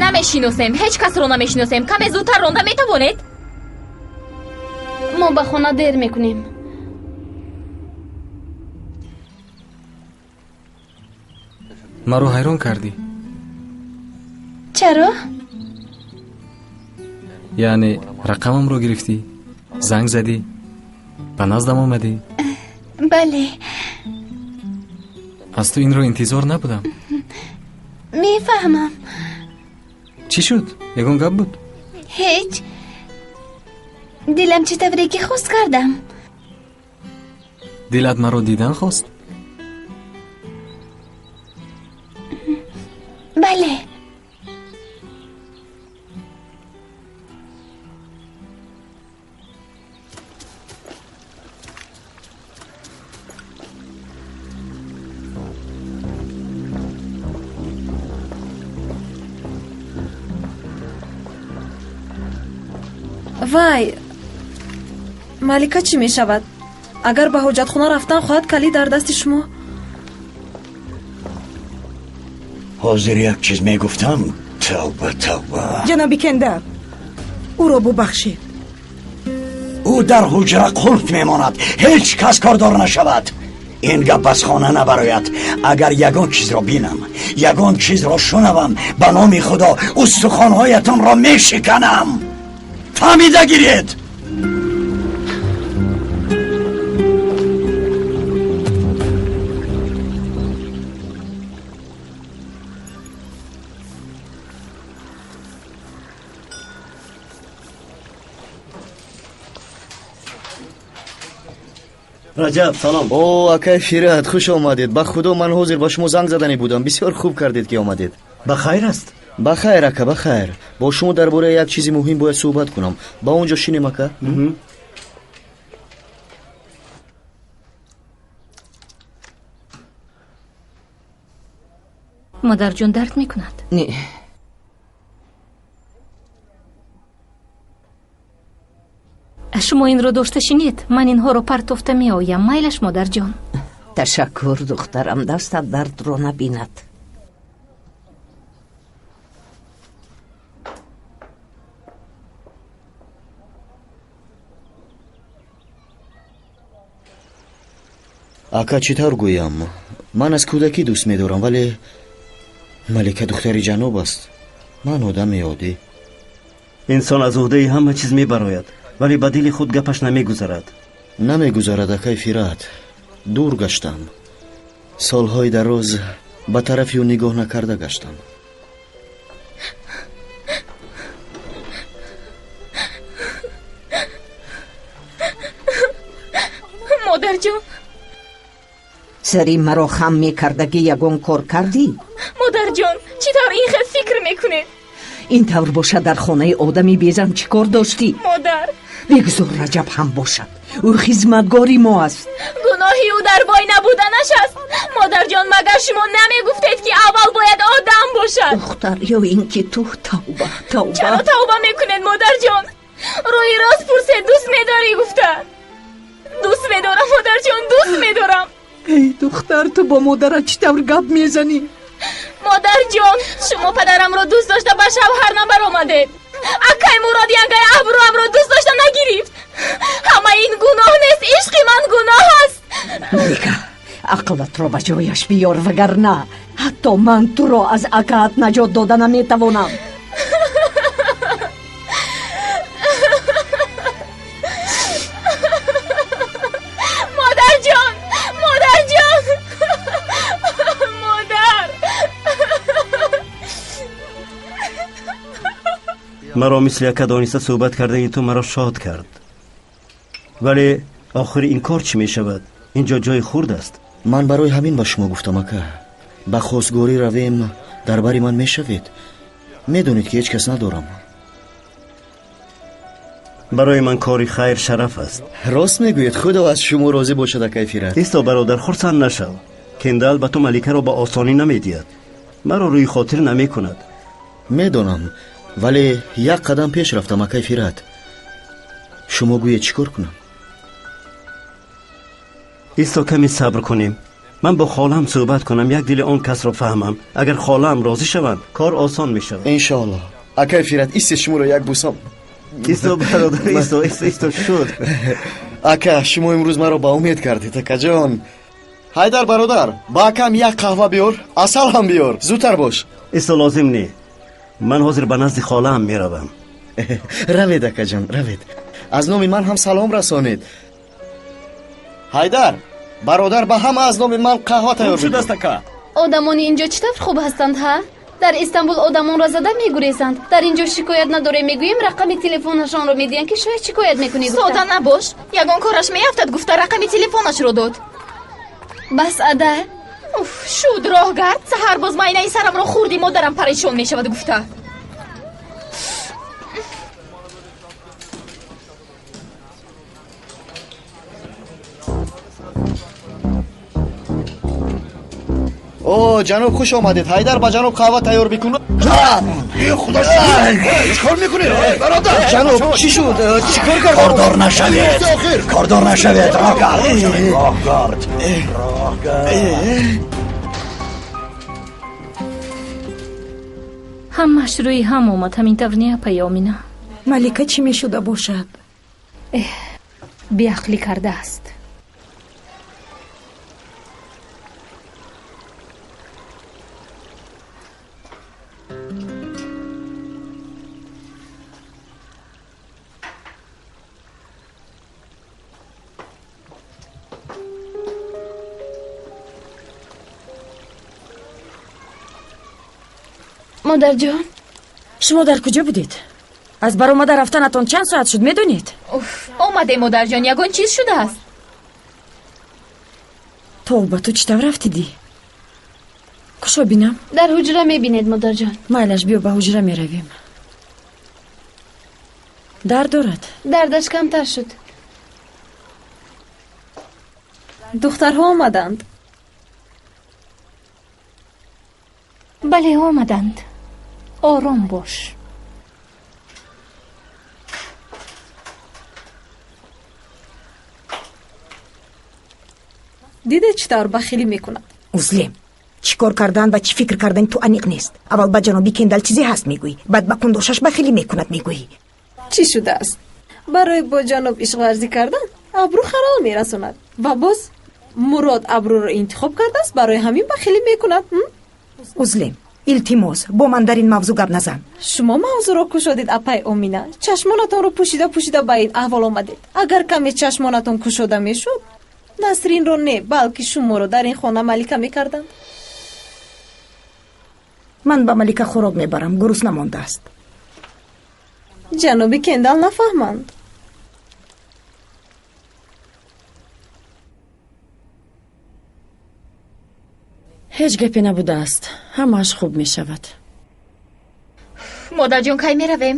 Намешиносем, ҳеҷ касро намешиносем. Каме зудтар ронда метавонед? Мо ба хона дер мекунем. Маро ҳайрон кардӣ. Чаро? Яъне рақамамро гирифтӣ, занг задӣ, ба наздам омадӣ? Бале. Аз ту инро интизор набудам. Мефаҳмам. Чӣ шуд? Ягон гап буд? Ҳеҷ. Дилам чӣ тавре ки хост кардам. Дилат маро дидан хост? Бале. Вай, Малика чӣ мешавад? Агар ба ҳоҷатхона рафтан хоҳад, калид дар дасти шумо. Ҳозир як чиз мегуфтам. Тавба, тавба. Ҷаноби Кендал, ӯро бубахшед. Ӯ дар ҳуҷра қулф мемонад. Ҳеҷ кас кордор нашавад. Ин гап аз хона набарояд. Агар ягон чизро бинам, ягон чизро шунавам, ба номи Худо устухонҳоятонро мешиканам. Фаҳмида гиред. Раҷаб, салом. О, акай Фират, хуш омадед. Ба Худо, ман ҳозир ба шумо занг заданӣ будам. Бисёр хуб кардед ки омадед. Ба хайр аст? Ба хайр, ака, ба хайр. Бо шумо дар бораи як чизи муҳим бояд суҳбат кунам. Ба он ҷо шинем, ака? Модарҷон, дард мекунад? Не. Шумо инро дошта шинед, ман инҳоро партофта меоям. Майлаш, модарҷон. Ташаккур, духтарам, дастат дардро набинад. Ака, чӣ тавр гӯям, ман аз кӯдакӣ дӯст медорам, вале Малика духтари ҷаноб аст, ман одами оддӣ. Инсон аз уҳдаи ҳама чиз мебарояд, вале ба дили худ гапаш намегузарад. Намегузарад, акай Фират. Дур гаштам, солҳои дароз ба тарафи ӯ нигоҳ накарда гаштам. Модарҷон, сари маро хам мекардагӣ ягон кор кардӣ? Модарҷон, чӣ тавр ин хел фикр мекунед? Ин тавр бошад, дар хонаи одами безан чӣ кор доштӣ? Модар, бигзор Раҷаб ҳам бошад, ӯ хизматгори мо аст. Гуноҳи ӯ дар бой набуданаш аст. Модарҷон, магар шумо намегуфтед, ки аввал бояд одам бошад? Духтар, ё ин ки ту тавба, тавба. Чаро тавба мекунед, модарҷон? Рӯи рост пурсед, дӯст медорӣ гуфта. Дӯст медорам, модарҷон, дӯст медорам. Эй духтар, ту бо модарат чӣ тавр гап мезанӣ? Модарҷон, шумо падарамро дӯст дошта ба шавҳар набаромадед. Акай Мурод янгаи абрӯамро дӯст дошта нагирифт. Ҳамаи ин гуноҳ нест, ишқи ман гуноҳ аст. Малика, ақлатро ба ҷояш биёр, вагарна ҳатто ман туро аз акаат наҷот дода наметавонам. Модарҷон, модарҷон, модар. Маро мисли ака дониста суҳбат кардани ту маро шод кард, вале охири ин кор чӣ мешавад? Ин ҷо ҷои хурд аст. Ман барои ҳамин ба шумо гуфтам, ака, ба хостгорӣ равем, дар бари ман мешавед. Медонед, ки ҳеҷ кас надорам. Барои ман кори хайр шараф аст. Рост мегӯед, худо аз шумо розӣ бошад, акай Фират. Исто, бародар, хурсанд нашав. Кендал ба ту Маликаро ба осонӣ намедиҳад, маро рӯи хотир намекунад. Медонам, вале як қадам пеш рафтам, акай Фират. Шумо гӯед, чӣ кор кунам? Исто, каме сабр кунем. Ман бо холаам суҳбат кунам, як дили он касро фаҳмам. Агар холаам розӣ шаванд, кор осон мешавад. Иншоалло. Акай Фират, исте, шуморо як бусам. Исто, бародар, исто, исто, исто, шуд. Ака, шумо имрӯз маро ба умед кардед, акаҷон. Ҳайдар бародар, ба акам як қаҳва биёр, асал ҳам биёр, зудтар бош. Исто, лозим не. Ман ҳозир ба назди холаам меравам. Равед, акаҷон, равед. Аз номи ман ҳам салом расонед. Ҳайдар бародар, ба ҳама аз номи ман қаҳва тайёр Хуб шудааст, ака. Одамони инҷо чӣ тавр хуб ҳастанд, ҳа? Дар Истанбул одамонро зада мегурезанд. Дар инҷо шикоят надорем, мегӯем, рақами телефонашонро медиҳанд, ки шояд шикоят мекунӣ гуфта. Сода набош, ягон кораш меафтад гуфта рақами телефонашро дод. Бас, ада. Уф, шуд, роҳгард, саҳар боз майнаи сарамро хурди, модарам парешон мешавад гуфта. О, ҷаноб, хуш омадед. Ҳайдар ба ҷаноб қаҳва тайёр бикун. Худо, чикор мекунед, бародар? Ҷаноб, чӣ шуд? Чӣ кор кард? Кордор нашавед, кордор нашавед. Роҳгард, роҳгард, роҳгард. Ҳамааш рӯи ҳам омад, ҳамин тавр не, апаи Омина? Малика чӣ мешуда бошад? Эҳ, беақлӣ кардааст. Модарҷон, шумо дар куҷо будед? Аз баромада рафтанатон чанд соат шуд, медонед? Омадем, модарҷон, ягон чиз шудааст? Тавба, ту чӣ тавр рафтидӣ? Кушо бинам. Дар ҳуҷра мебинед, модарҷон. Майлаш, биё ба ҳуҷра меравем. Дард дорад? Дардаш камтар шуд. Духтарҳо омаданд. Бале, омаданд. Ором бош. Диде чӣ тавр бахилӣ мекунад? Узлем, чӣ кор кардан ва чӣ фикр кардани ту аниқ нест. Аввал ба ҷаноби Кендал чизе ҳаст мегӯӣ, баъд ба кундошаш бахилӣ мекунад мегӯӣ. Чӣ шудааст? Барои бо ҷаноб ишқварзӣ кардан Абру халал мерасонад ва боз Мурод Абруро интихоб кардааст, барои ҳамин бахилӣ мекунад. Узлем, илтимос, бо ман дар ин мавзӯъ гап назан. Шумо мавзӯъро кушодед, апай Омина. Чашмонатонро пӯшида пӯшида ба ин аҳвол омадед. Агар каме чашмонатон кушода мешуд, Насринро не, балки шуморо дар ин хона малика мекарданд. Ман ба Малика хӯрок мебарам, гурусна мондааст. Ҷаноби Кендал нафаҳманд. Ҳеҷ гапе набудааст, ҳамааш хуб мешавад. Модарҷон, кай меравем?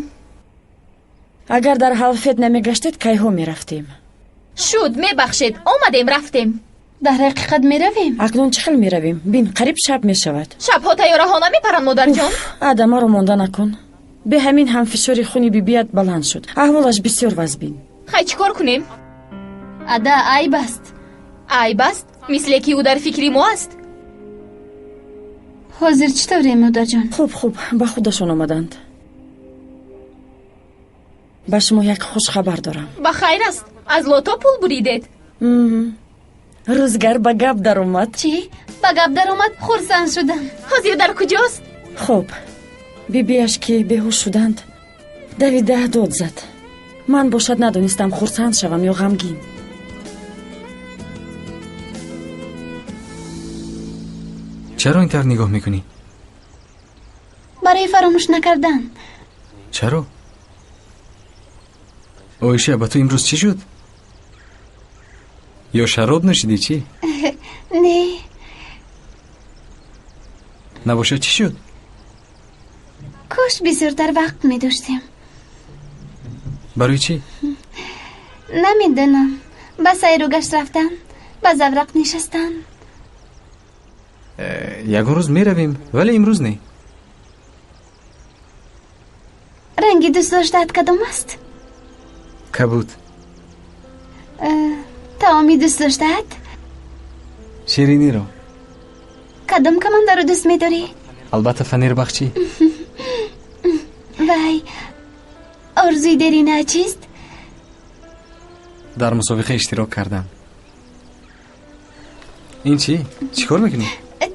Агар дар ҳалфет намегаштед, кайҳо мерафтем. Шуд, мебахшед, омадем, рафтем. Дар ҳақиқат меравем? Акнун чӣ хел меравем? Бин, қариб шаб мешавад. Шабҳо тайёраҳо намепаранд, модарҷон. Ада, маро монда накун. Бе ҳамин ҳам фишори хуни бибият баланд шуд. Аҳволаш бисёр вазбин. Хай, чӣ кор кунем? Ада, айб аст. Айб аст? Мисле ки ӯ дар фикри мо аст. Ҳозир чӣ таврем, модарҷон? Хуб, хуб, ба худашон омаданд. Ба шумо як хушхабар дорам. Ба хайр аст? Аз лото пул буридед? Рӯзгар ба гап даромад. Чӣ? Ба гап даромад? Хурсанд шудам. Ҳозир дар куҷост? Хуб, бибиаш ки беҳуш шуданд, давида дод зад. Ман бошад надонистам хурсанд шавам ё ғамгин. Чаро ин тавр нигоҳ мекунӣ? Барои фаромӯш накардан. Чаро? Оиша, ба ту имрӯз чӣ шуд? Ё шароб нӯшидӣ, чӣ? Не. Набошад, чӣ шуд? Кош бисёртар вақт медоштем. Барои чӣ? Намедонам. Ба сайру гашт рафтан, ба заврақ нишастан. Ягон рӯз меравем, вале имрӯз не. Ранги дӯстдоштаат кадом аст? Кабуд. Таоми дӯстдоштаат? Шириниро. Кадом командаро дӯст медорӣ? Албатта, Фанербахчӣ. Вай, орзуи дерина чист? Дар мусобиқа иштирок кардам. Ин чӣ? Чӣ кор мекунӣ?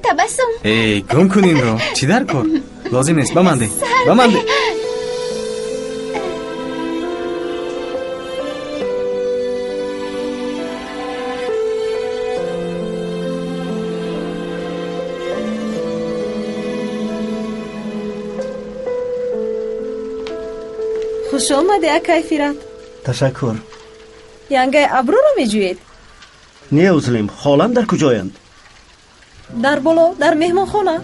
Табассум. Эй, гум кун инро. Чӣ дар кор? Лозим нест, ба ман деҳ, ба ман деҳ. Хуш омадӣ, акай Фират. Ташаккур. Янгаи Абруро меҷӯед? Не, Узлим, холам дар куҷоянд? Дар боло, дар меҳмонхона.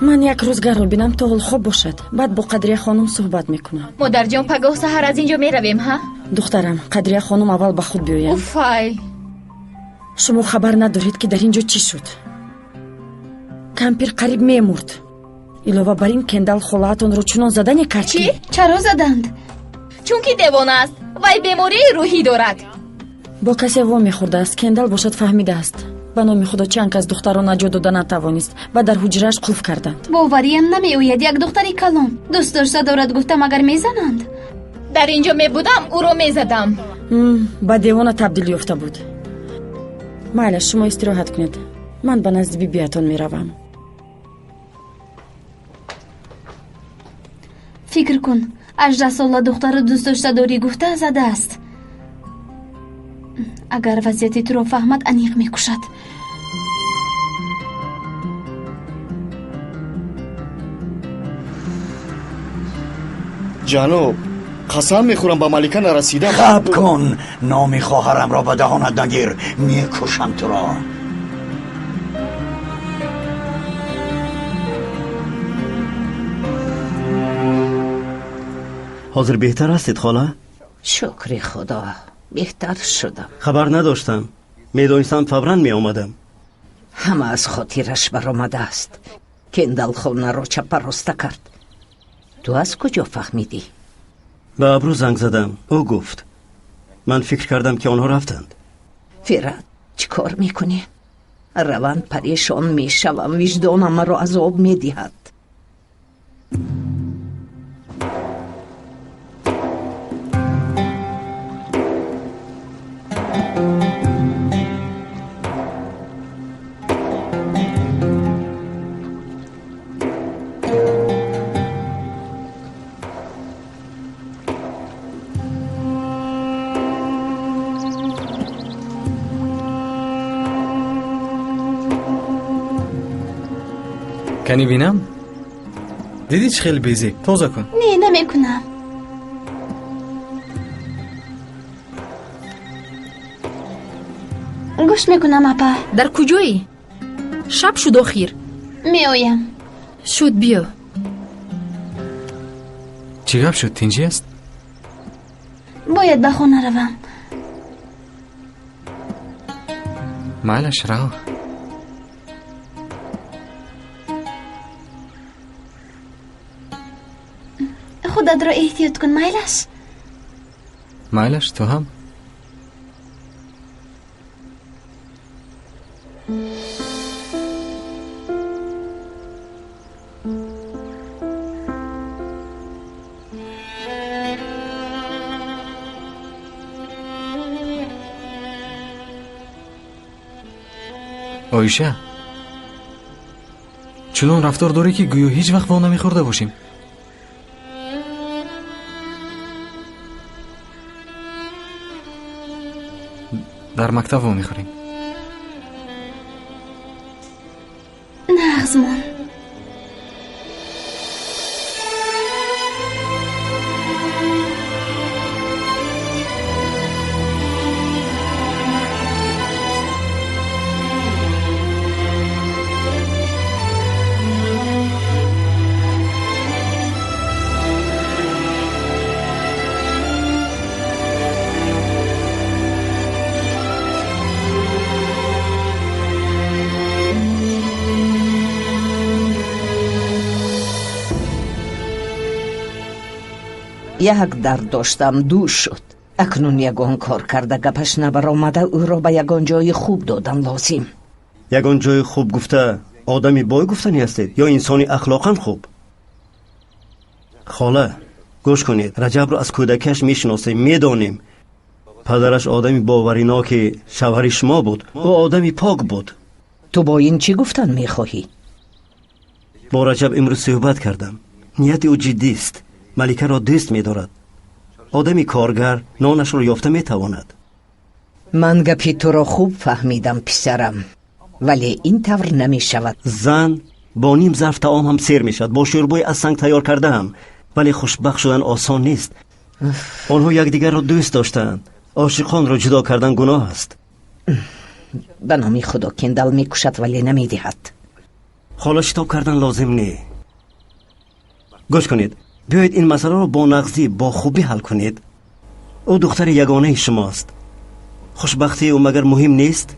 Ман як рӯзгарро бинам, то ҳол хоб бошад, баъд бо Қадрия хонум суҳбат мекунам. Модарҷон, пагоҳ саҳар аз ин ҷо меравем, ҳа? Духтарам, Қадрия хонум аввал ба худ биёянд. Уфай! Шумо хабар надоред, ки дар ин ҷо чӣ шуд. Кампир қариб мемурд. Илова бар ин, Кендал холаатонро чунон задане кард, чӣ? Чаро заданд? Чунки девона аст, вай бемории рӯҳӣ дорад. Бо касе во мехӯрдааст, Кендал бошад фаҳмидааст. Ба номи Худо, чанд кас духтарро наҷот дода натавонист ва дар ҳуҷрааш қулф карданд. Бовариям намеояд, як духтари калон дӯст дошта дорад, гуфтам, агар мезананд. Дар ин ҷо мебудам, ӯро мезадам. Ба девона табдил ёфта буд. Майла, шумо истироҳат кунед, ман ба назди бибиятон меравам. Фикр кун, 18-сола духтарро дӯст дошта дорӣ гуфта задааст. Агар вазъияти туро фаҳмад, аниқ мекушад. Ҷаноб, қасам мехӯрам, ба Малика нарасидам. Хаб кун, номи хоҳарамро ба даҳонат нагир, мекушам туро. Ҳозир беҳтар ҳастед, хола? Шукри Худо, беҳтар шудам. Хабар надоштам. Медонистам, фавран меомадам. Ҳама аз хотираш баромадааст. Кендал хонаро чапароста кард. Ту аз куҷо фаҳмидӣ? Ба Абрӯ занг задам, ӯ гуфт. Ман фикр кардам, ки онҳо рафтанд. Фират, чӣ кор мекунӣ? Раванд, парешон мешавам, виҷдонам маро азоб медиҳад. Кани бинам, дидӣ, чӣ хеле безеб? Тоза кун. Не, намекунам. Гӯш мекунам, апа. Дар куҷоӣ? Шаб шуд охир. Меоям. Шуд, биё. Чӣ гап шуд, тинҷӣ аст? Бояд ба хона равам. Майлаш, рав. Худатро эҳтиёт кун, майлаш? Майлаш, ту ҳам. Оиша, чунон рафтор дорӣ, ки гӯё ҳеҷ вақт во намехӯрда бошем. Дар мактаб во мехӯрем. Нағзмон. Як дард доштам, ду шуд. Акнун ягон кор карда, гапаш набаромада, ӯро ба ягон ҷои хуб додан лозим. Ягон ҷои хуб гуфта, одами бой гуфтанӣ ҳастед ё инсони ахлоқан хуб? Хола, гӯш кунед, Раҷабро аз кӯдакиаш мешиносем, медонем. Падараш одами бовариноки шавҳари шумо буд. Ӯ одами пок буд. Ту бо ин чӣ гуфтан мехоҳӣ? Бо Раҷаб имрӯз суҳбат кардам. Нияти ӯ ҷиддист. Маликаро дӯст медорад. Одами коргар нонашро ёфта метавонад. Ман гапи туро хуб фаҳмидам, писарам, вале ин тавр намешавад. Зан бо ним зарф таом ҳам сер мешавад, бо шӯрбои аз санг тайёр кардаам, вале хушбахт шудан осон нест. Онҳо якдигарро дӯст доштаанд. Ошиқонро ҷудо кардан гуноҳ аст. Ба номи Худо, Кендал мекушад, вале намедиҳад. Хола, шитоб кардан лозим не. Гӯш кунед, биёед ин масъаларо бо нағзӣ, бо хубӣ ҳал кунед. Ӯ духтари ягонаи шумост. Хушбахтии ӯ магар муҳим нест?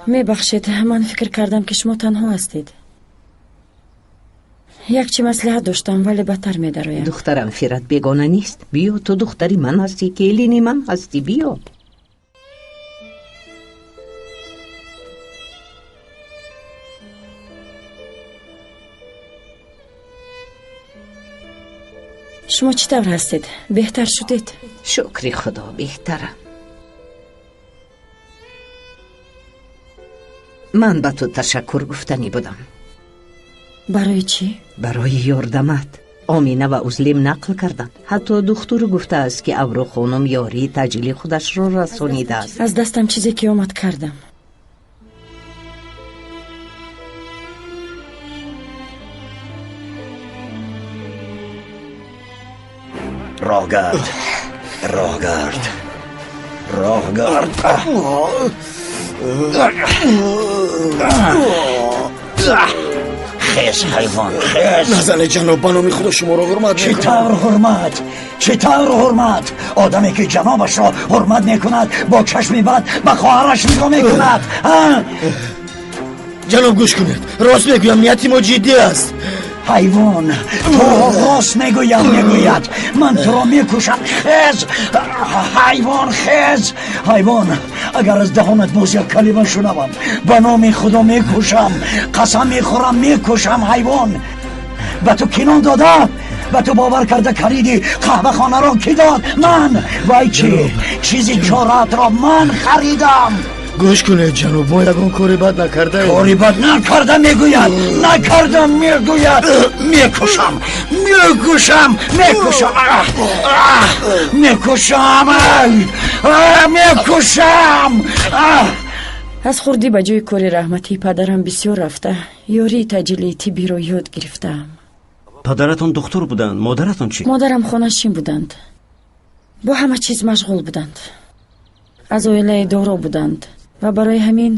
Мебахшед, ман фикр кардам, ки шумо танҳо ҳастед. Як чи маслиҳат доштам, вале бадтар медароям. Духтарам Фират бегона нест. Биё, ту духтари ман ҳастӣ, келини ман ҳастӣ, биё. Шумо чӣ тавр ҳастед? Беҳтар шудед? Шукри Худо, беҳтарам. Ман ба ту ташаккур гуфтанӣ будам. Барои чӣ? Барои ёрдамат. Омина ва Узлим нақл карданд. Ҳатто духтур гуфтааст, ки Аврухонум ёрии таъҷили худашро расонидааст. Аз дастам чизе ки омад, кардам. Роҳгард, роҳгард, роҳгард! Хез, ҳайвон, хез! Назане, ҷаноб, ба номи Худо шуморо ҳурмат. Чӣ тавр ҳурмат? Чӣ тавр ҳурмат? Одаме ки ҷанобашро ҳурмат мекунад, бо чашми бад ба хоҳараш нигоҳ мекунад. Ҷаноб, гӯш кунед, рост мегӯям, нияти мо ҷиддӣ аст. Ҳайвон, туро рост мегӯям мегӯяд. Ман туро мекушам. Хез, ҳайвон, хез, ҳайвон! Агар аз даҳонат боз як калима шунавам, ба номи Худо мекушам, қасам мехӯрам, мекушам. Ҳайвон, ба ту кӣ нон дода? Ба ту бовар карда калиди қаҳвахонаро кӣ дод? Ман. Вай чӣ чизи чораатро ман харидам. Гӯш кунед, ҷаноб, мо ягон кори бад накардаем. Кори бад накарда мегӯяд, накарда мегӯяд. Мекушам, мекушам, мекушам, мекушам, мекушам. Аз хурдӣ ба ҷои кори раҳматии падарам бисёр рафта, ёрии таъҷилии тиббиро ёд гирифтаам. Падаратон духтур буданд, модаратон чӣ? Модарам хонашин буданд, бо ҳама чиз машғул буданд, аз оилаи доро буданд ва барои ҳамин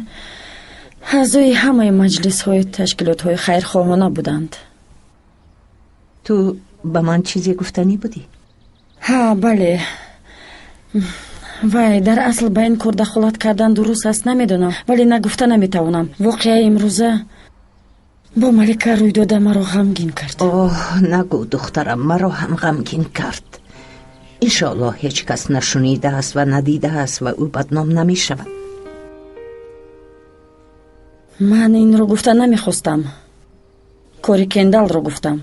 аъзои ҳамаи маҷлисҳои ташкилотҳои хайрхоҳона буданд. Ту ба ман чизе гуфтанӣ будӣ? Ҳа, бале. Вай, дар асл ба ин кор дахолат кардан дуруст аст, намедонам, вале нагуфта наметавонам. Воқеаи имрӯза бо Малика рӯй дода маро ғамгин кард. Оҳ, нагӯ, духтарам, маро ҳам ғамгин кард. Иншоаллоҳ ҳеҷ кас нашунидааст ва надидааст ва ӯ бадном намешавад. Ман инро гуфта намехостам, кори Кендалро гуфтам.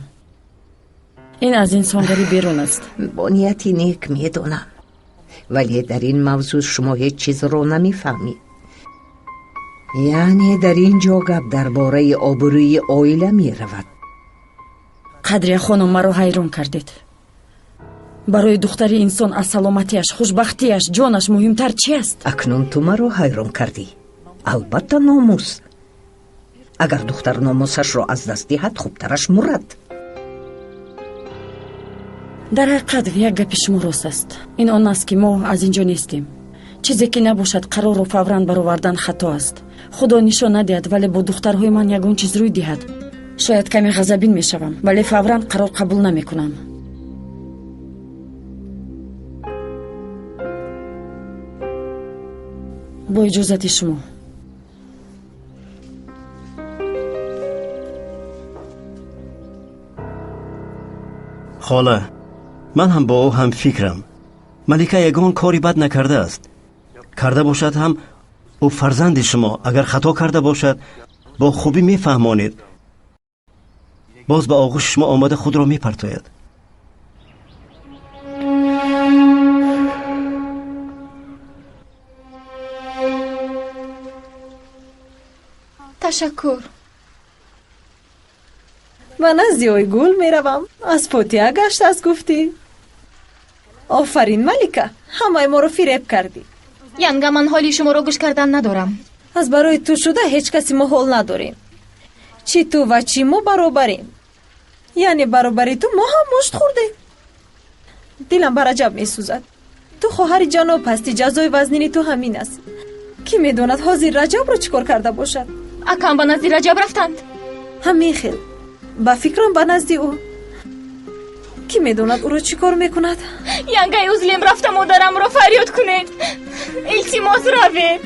Ин аз инсонгарӣ берун аст. Бо нияти нек, медонам, вале дар ин мавзӯъ шумо ҳеҷ чизро намефаҳмед. Яъне дар ин ҷо гап дар бораи обрӯи оила меравад. Қадрия хонум, маро ҳайрон кардед. Барои духтари инсон аз саломатиаш, хушбахтиаш, ҷонаш муҳимтар чи аст? Акнун ту маро ҳайрон кардӣ. Албатта, номус. Агар духтар номусашро аз даст диҳад, хубтараш мурад. Дар ҳақиқат, як гапи шумо рост аст. Ин он аст, ки мо аз ин ҷо нестем. Чизе ки набошад, қарорро фавран баровардан хато аст. Худо нишон надиҳад, вале бо духтарҳои ман ягон чиз рӯй диҳад, шояд каме ғазабин мешавам, вале фавран қарор қабул намекунам. Бо иҷозати шумо. Хола, ман ҳам бо ӯ ҳамфикрам. Малика ягон кори бад накардааст. Карда бошад ҳам, ӯ фарзанди шумо. Агар хато карда бошад, бо хубӣ мефаҳмонед, боз ба оғӯши шумо омада худро мепартояд. Ташаккур. Ба назди Ойгул меравам. Аз фотиҳа гаштааст, гуфтӣ. Офарин, Малика, ҳамаи моро фиреб кардӣ. Янга, ман ҳоли шуморо гӯш кардан надорам. Аз барои ту шуда ҳеҷ каси мо ҳол надорем. Чӣ ту ва чӣ мо баробарем. Яъне баробари ту мо ҳам мушт хӯрдем. Дилам ба Раҷаб месӯзад. Ту хоҳари ҷаноб ҳастӣ, ҷазои вазнини ту ҳамин аст. Кӣ медонад, ҳозир Раҷабро чӣ кор карда бошад? Акам ба назди Раҷаб рафтанд? Ҳамин хел, ба фикрам, ба назди ӯ. Кӣ медонад, ӯро чӣ кор мекунад? Янгаи Узлем, рафта модарамро фарёд кунед, илтимос, равед.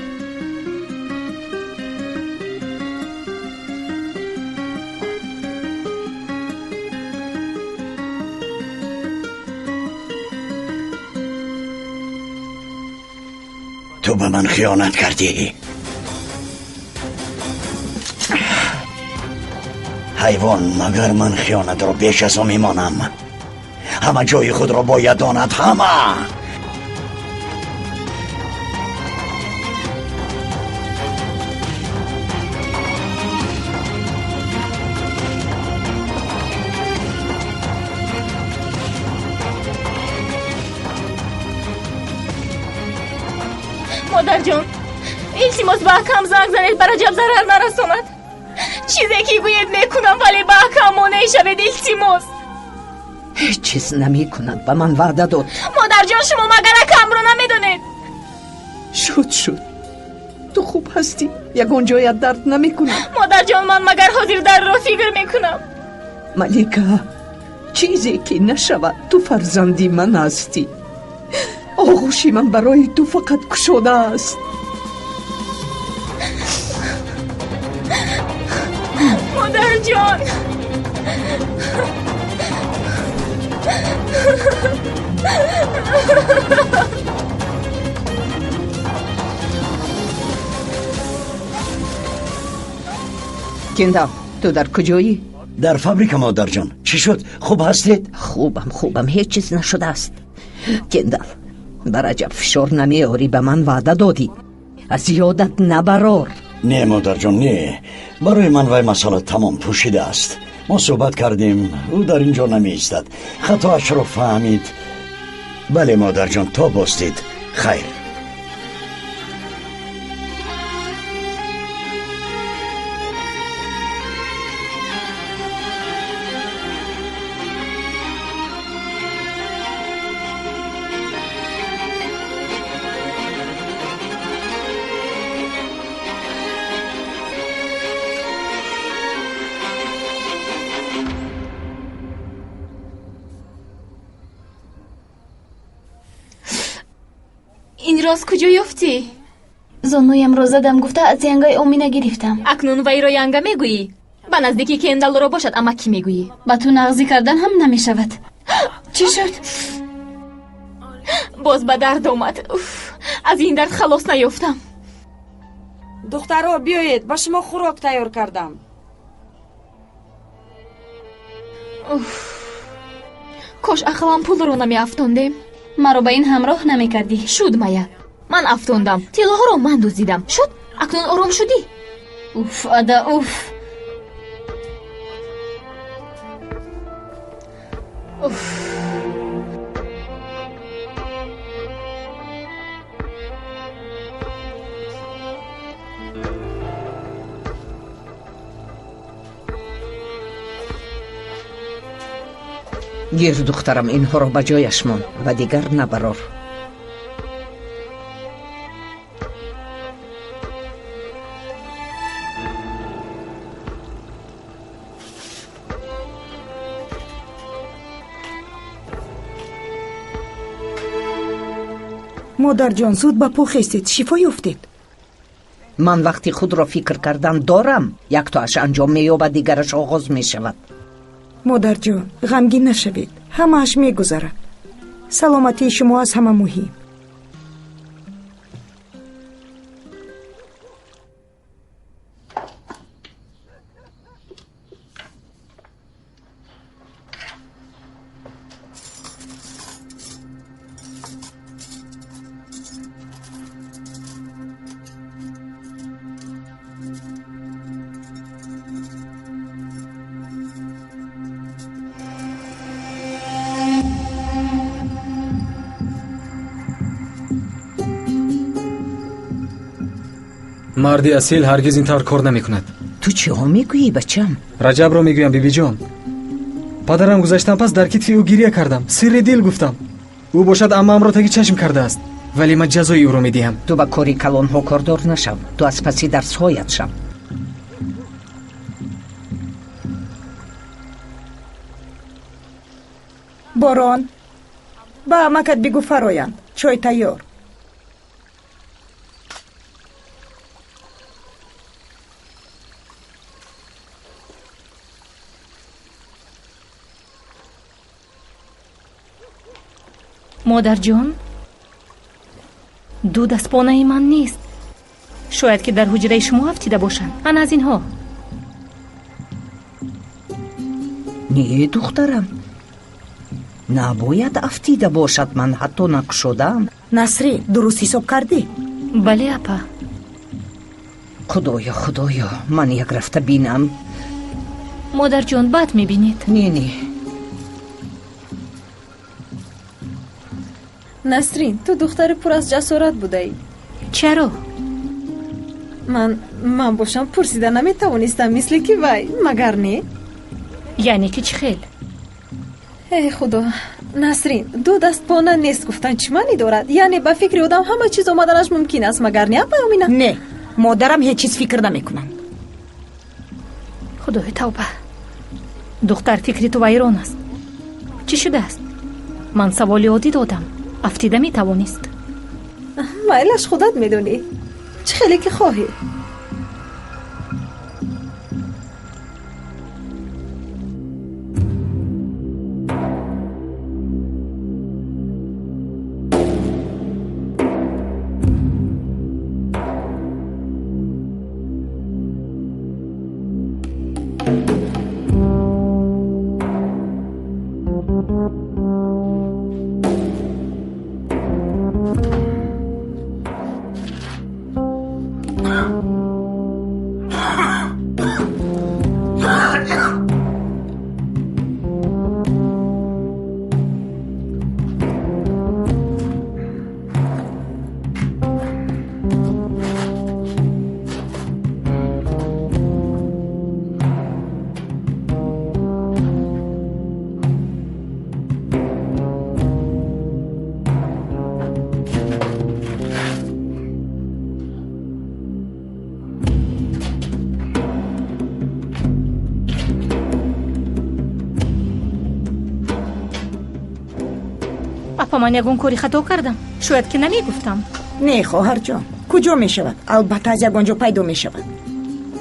Ту ба ман хиёнат кардӣ, ҳайвон. Магар ман хиёнатро беш аз о мемонам? Ҳама ҷои худро бояд донад, ҳама. Модарҷон, илтимос, ба акам занг занед, ба Раҷаб зарар нарасонад. Чизе ки гӯед, мекунам, вале ба акам монеъ шавед, илтимос. Ҳеҷ чиз намекунад, ба ман ваъда дод. Модарҷон, шумо магар акамро намедонед? Шуд, шуд. Ту хуб ҳастӣ, ягон ҷоят дард намекунад? Модарҷон, ман магар ҳозир дардро фикр мекунам? Малика, чизе ки нашавад, ту фарзанди ман ҳастӣ. Оғӯши ман барои ту фақат кушода аст. Модарҷон, Кендал, ту дар куҷоӣ? Дар фабрика, модарҷон. Чӣ шуд, хуб ҳастед? Хубам, хубам, ҳеҷ чиз нашудааст. Кендал, ба Раҷаб фишор намеорӣ, ба ман ваъда додӣ, аз ёдат набарор. Не, модарҷон, не, барои ман вай масъала тамом пӯшида аст. Мо суҳбат кардем, ӯ дар ин ҷо намеистад, хатоашро фаҳмид. Бале, модарҷон, то боздид, хайр. Ин роз куҷо ёфтӣ? Зонуямро задам гуфта, аз янгаи Омина гирифтам. Акнун вайро янга мегӯӣ? Ба наздикӣ Кендалро бошад амакӣ мегӯӣ. Ба ту нағзӣ кардан ҳам намешавад. Чӣ шуд? Боз ба дард омад. Уф, аз ин дард халос наёфтам. Духтаро, биёед, ба шумо хӯрок тайёр кардам. Уф, кош ақаллан пулро намеафтондем. Маро ба ин ҳамроҳ намекардӣ. Шуд, Мая, ман афтондам, тиллоҳоро ман дуздидам. Шуд, акнун ором шудӣ? Уф, ада, уф. Уф. Гир, духтарам, инҳоро ба ҷояш мон ва дигар набарор. Модарҷон, зуд ба по хестед, шифо ёфтед. Ман вақти худро фикр кардан дорам, яктоаш анҷом меёбад, дигараш оғоз мешавад. Модарҷон, ғамгин нашавед, ҳамааш мегузарад. Саломатии шумо аз ҳама муҳим. Марди асил ҳаргиз ин тавр кор намекунад. Ту чиҳо мегӯӣ, бачам? Раҷабро мегӯям, бибиҷон. Падарам гузаштан пас дар китфи ӯ гиря кардам, сирри дил гуфтам. Ӯ бошад аммаамро таги чашм кардааст, вале ман ҷазои ӯро медиҳам. Ту ба кори калонҳо кордор нашав, ту аз паси дарсҳоят шав. Борон, ба амакат бигӯ фароянд, чой тайёр. Модарҷон, ду дастпонаи ман нест. Шояд ки дар ҳуҷраи шумо афтида бошанд. Ана аз инҳо. Не, духтарам, набояд афтида бошад, ман ҳатто накушодаам. Насрин, дуруст ҳисоб кардӣ? Бале, апа. Худоё, худоё, ман як рафта бинам. Модарҷон, бад мебинед. Не, не. Насрин, ту духтари пур аз ҷасорат будаӣ. Чаро? Ман бошам пурсида наметавонистам, мисли ки вай, магар не? Яъне ки чӣ хел? Эй худо, Насрин, ду дастпона нест гуфтан чӣ маънӣ дорад? Яъне ба фикри одам ҳама чиз омаданаш мумкин аст, магар не, апай Омина? Не, Модарам ҳеҷ чиз фикр намекунанд. Худои тавба, духтар, фикри ту вайрон аст. Чӣ шудааст? Ман саволи оддӣ додам, афтида метавонист. Майлаш, худат медонӣ, чӣ хеле ки хоҳӣ. Апа, ман ягон кори хато кардам? Шояд ки намегуфтам. Не, хоҳарҷон, куҷо мешавад? Албатта, аз ягон ҷо пайдо мешавад.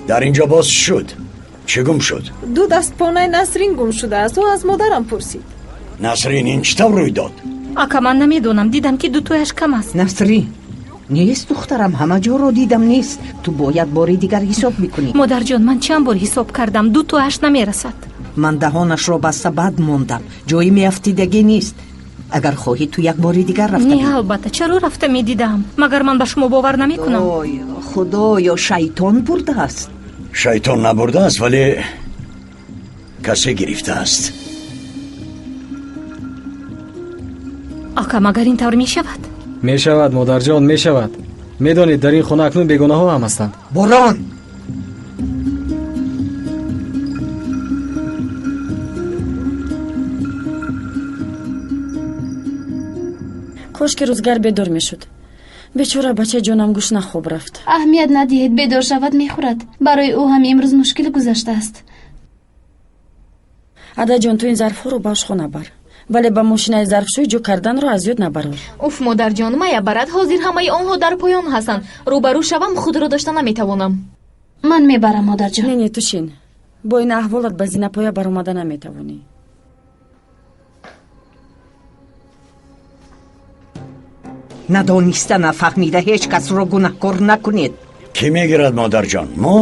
Дар инҷо боз шуд. Чӣ гум шуд? Ду дастпонаи Насрин гум шудааст. Ӯ аз модарам пурсид. Насрин, ин чӣ тавр рӯй дод? Ака, ман намедонам, дидам, ки дутояш кам аст. Насрин нест, духтарам, ҳама ҷоро дидам, нест. Ту бояд бори дигар ҳисоб мекунӣ. Модарҷон, ман чанд бор ҳисоб кардам, дутояш намерасад. Ман даҳонашро баста бад мондам, ҷои меафтидагӣ нест. Агар хоҳӣ, ту як бори дигар рафта. Не, албатта, чаро рафта медидам? Магар ман ба шумо бовар намекунам? Худоё, шайтон бурдааст. Шайтон набурдааст, вале касе гирифтааст. Ака, магар ин тавр мешавад? Мешавад, модарҷон, мешавад. Медонед, дар ин хона акнун бегонаҳо ҳам ҳастанд. Борон! Кош ки рӯзгар бедор мешуд. Бечора бачаи ҷонам гушна хоб рафт. Аҳамият надиҳед, бедор шавад, мехӯрад. Барои ӯ ҳам имрӯз мушкил гузаштааст. Адаҷон, ту ин зарфҳоро ба ошхона бар, вале ба мошинаи зарфшӯй ҷо карданро аз ёд набарор. Уф, модарҷон, мая барад, ҳозир ҳамаи онҳо дар поён ҳастанд. Рӯбарӯ шавам, худро дошта наметавонам. Ман мебарам, модарҷон. Не, не, ту шин. Бо ин аҳволат ба зинапоя баромада наметавонӣ. Надониста, нафаҳмида ҳеҷ касро гунаҳкор накунед. Кӣ мегирад, модарҷон? Мо?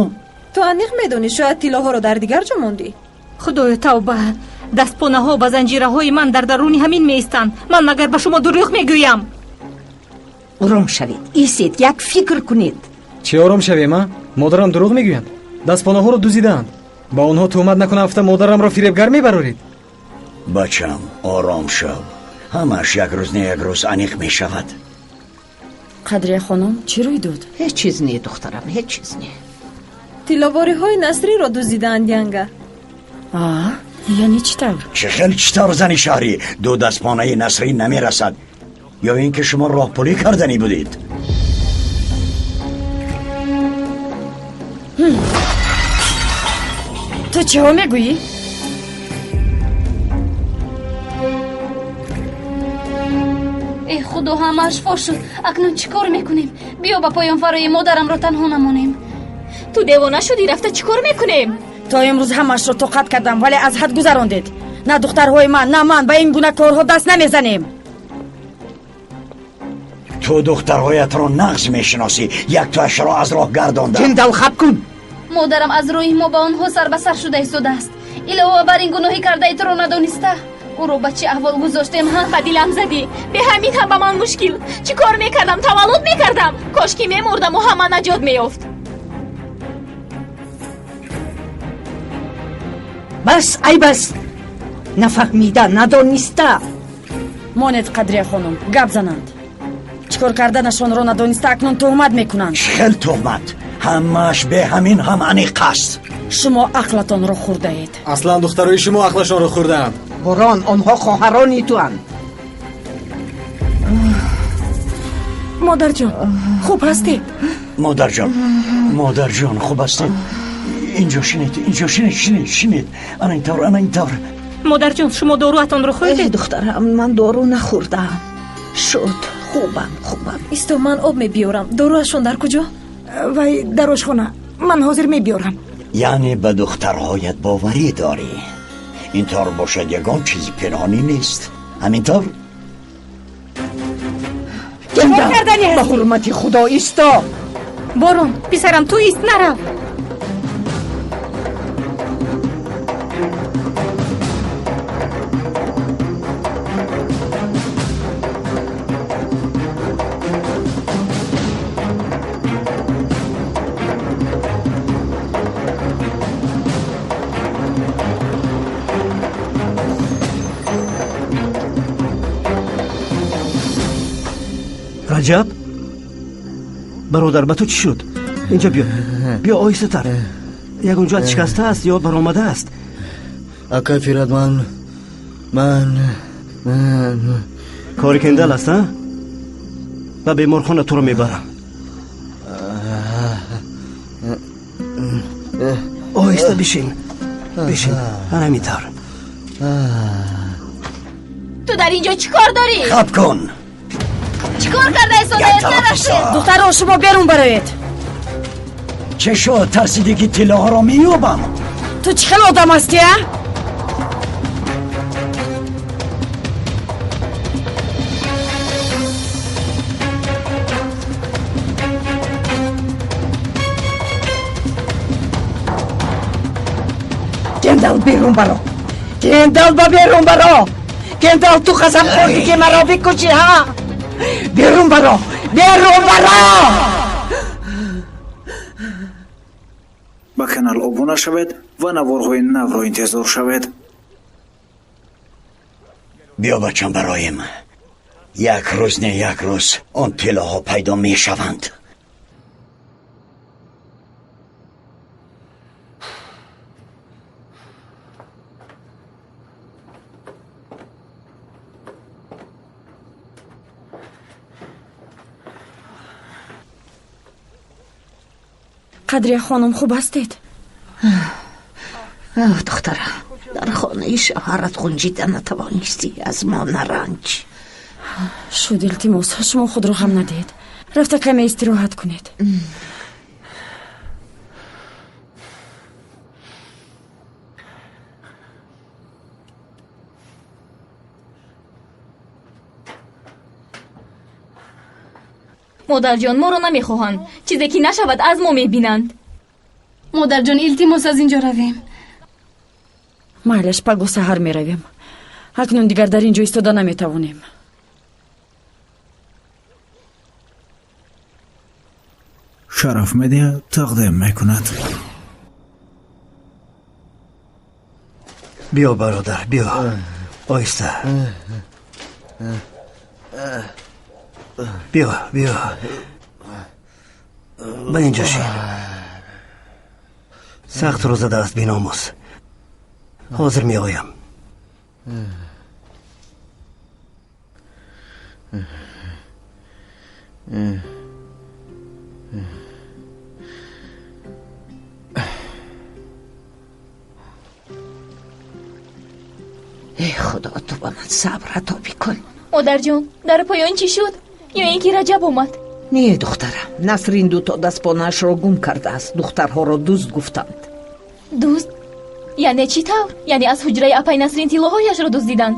Ту аниқ медонӣ, шояд тиллоҳоро дар дигар ҷо мондӣ. Худоё, тавба, дастпонаҳо ва занҷираҳои ман дар даруни ҳамин меистанд. Ман магар ба шумо дурӯғ мегӯям? Ором шавед, исед, як фикр кунед. Чӣ ором шавем, а? Модарам дурӯғ мегӯянд, дастпонаҳоро дузидаанд. Ба онҳо туҳмат накунам, афта модарамро фиребгар мебароред. Бачам, ором шав, ҳамааш як рӯз не як рӯз аниқ мешавад. Қадрия хонум, чӣ рӯй дод? Ҳеҷ чиз не, духтарам, ҳеҷ чиз не. Тилловориҳои Насриро дуздидаанд, янга. А, яъне чӣ тавр? Чӣ хел чӣ тавр, зани шаҳрӣ? Ду дастпонаи Насрин намерасад. Ё ин ки шумо роҳпулӣ карданӣ будед? Ту чиҳо мегӯӣ? Э, худо, ҳамааш фош шуд. Акнун чӣ кор мекунем? Биё ба поён фарои, модарамро танҳо намонем. Ту девона шудӣ? Рафта чӣ кор мекунем? То имрӯз ҳамаашро тоқат кардам, вале аз ҳад гузарондед. На духтарҳои ман, на ман ба ин гуна корҳо даст намезанем. Ту духтарҳоятро нағз мешиносӣ, яктоашро аз роҳ гардонда. Кендал, хаб кун. Модарам аз рӯи мо ба онҳо сарбасар шуда истодааст. Илова бар ин, гуноҳи кардаи туро надониста ӯро ба чӣ аҳвол гузоштем, ҳа? Ба дилам задӣ. Бе ҳамин ҳам ба ман мушкил. Чӣ кор мекардам? Таваллуд мекардам? Кошки мемурдаму ҳама наҷот меёфт. Бас, ай бас, нафаҳмида, надониста. Монед, Қадрия хонум, гап зананд. Чӣ кор карданашонро надониста акнун туҳмат мекунанд. Чӣ хел туҳмат? Ҳамааш бе ҳамин ҳам аниқ аст. Шумо ақлатонро хӯрдаед. Аслан духтарои шумо ақлашонро хӯрдаанд. Борон, онҳо хоҳарони туанд. Модарҷон, хуб ҳастед? Модарҷон, модарҷон, хуб ҳастед? Инҷо шинед, инҷо шинед, шинед, шинед. Ана ин тавр, ана ин тавр. Модарҷон, шумо доруатонро хӯрдед? Духтарам, ман дору нахӯрдаам. Шуд, хубам, хубам. Исто, ман об мебиёрам. Доруашон дар куҷо? Вай дар ошхона. Ман ҳозир мебиёрам. Яъне ба духтарҳоят боварӣ дорӣ? Ин тавр бошад, ягон чизи пинҳонӣ нест. Ҳамин тавр? Ба ҳурмати Худо, исто! Борон, писарам, ту ист, нарав. Раҷаб, бародар, ба ту чӣ шуд? Инҷа биё, биё оҳистатар. Ягон ҷоят шикаста аст ё баромада аст? Акай Фират, ман ман ман кори Кендал аст, а? Ба беморхона туро мебарам. Оҳиста бишин, бишин, ана ҳамин тавр. Ту дар ин ҷо чӣ кор дорӣ? Хаб кун. Чӣ кор кардаи содаед? Нарафтед. Духтаро, шумо берун бароед. Чӣ шуд? Тарсидӣ ки тиллоҳоро меёбам? Ту чӣ хел одам ҳастӣ, а? Кендал, берун баро! Кендал, ба берун баро! Кендал, ту қасам хӯрдӣ, ки маро бикушӣ, ҳа? Берун баро, берун баро! Ба канал обуна шавед ва наворҳои навро интизор шавед. Биё, бачам, бароем. Як рӯз не як рӯз он тиллоҳо пайдо мешаванд. Қадрия хонум, хуб ҳастед? Духтарам, дар хонаи шавҳарат ғунҷида натавонистӣ, аз мо наранҷ. Шуд, илтимос, шумо худро ғам надиҳед. Рафта каме истироҳат кунед. Модарҷон, моро намехоҳанд. Чизе ки нашавад, аз мо мебинанд. Модарҷон, илтимос, аз ин ҷо равем. Майлаш, паго саҳар меравем. Акнун дигар дар ин ҷо истода наметавонем. Шараф Медиа тақдим мекунад. Биё, бародар, биё, оҳиста биё, биё, ба инҷо шин. Сахт рӯ задааст биномус. Ҳозир меоям. Эй Худо, ту ба ман сабр ато бикун. Модарҷон, дар поён чӣ шуд? Ё ин ки Раҷаб омад? Не, духтарам, Насрин дуто дастпонаашро гум кардааст. Духтарҳоро дузд гуфтанд. Дузд? Яъне чӣ тавр? Яъне аз ҳуҷраи апай Насрин тиллоҳояшро дуздиданд?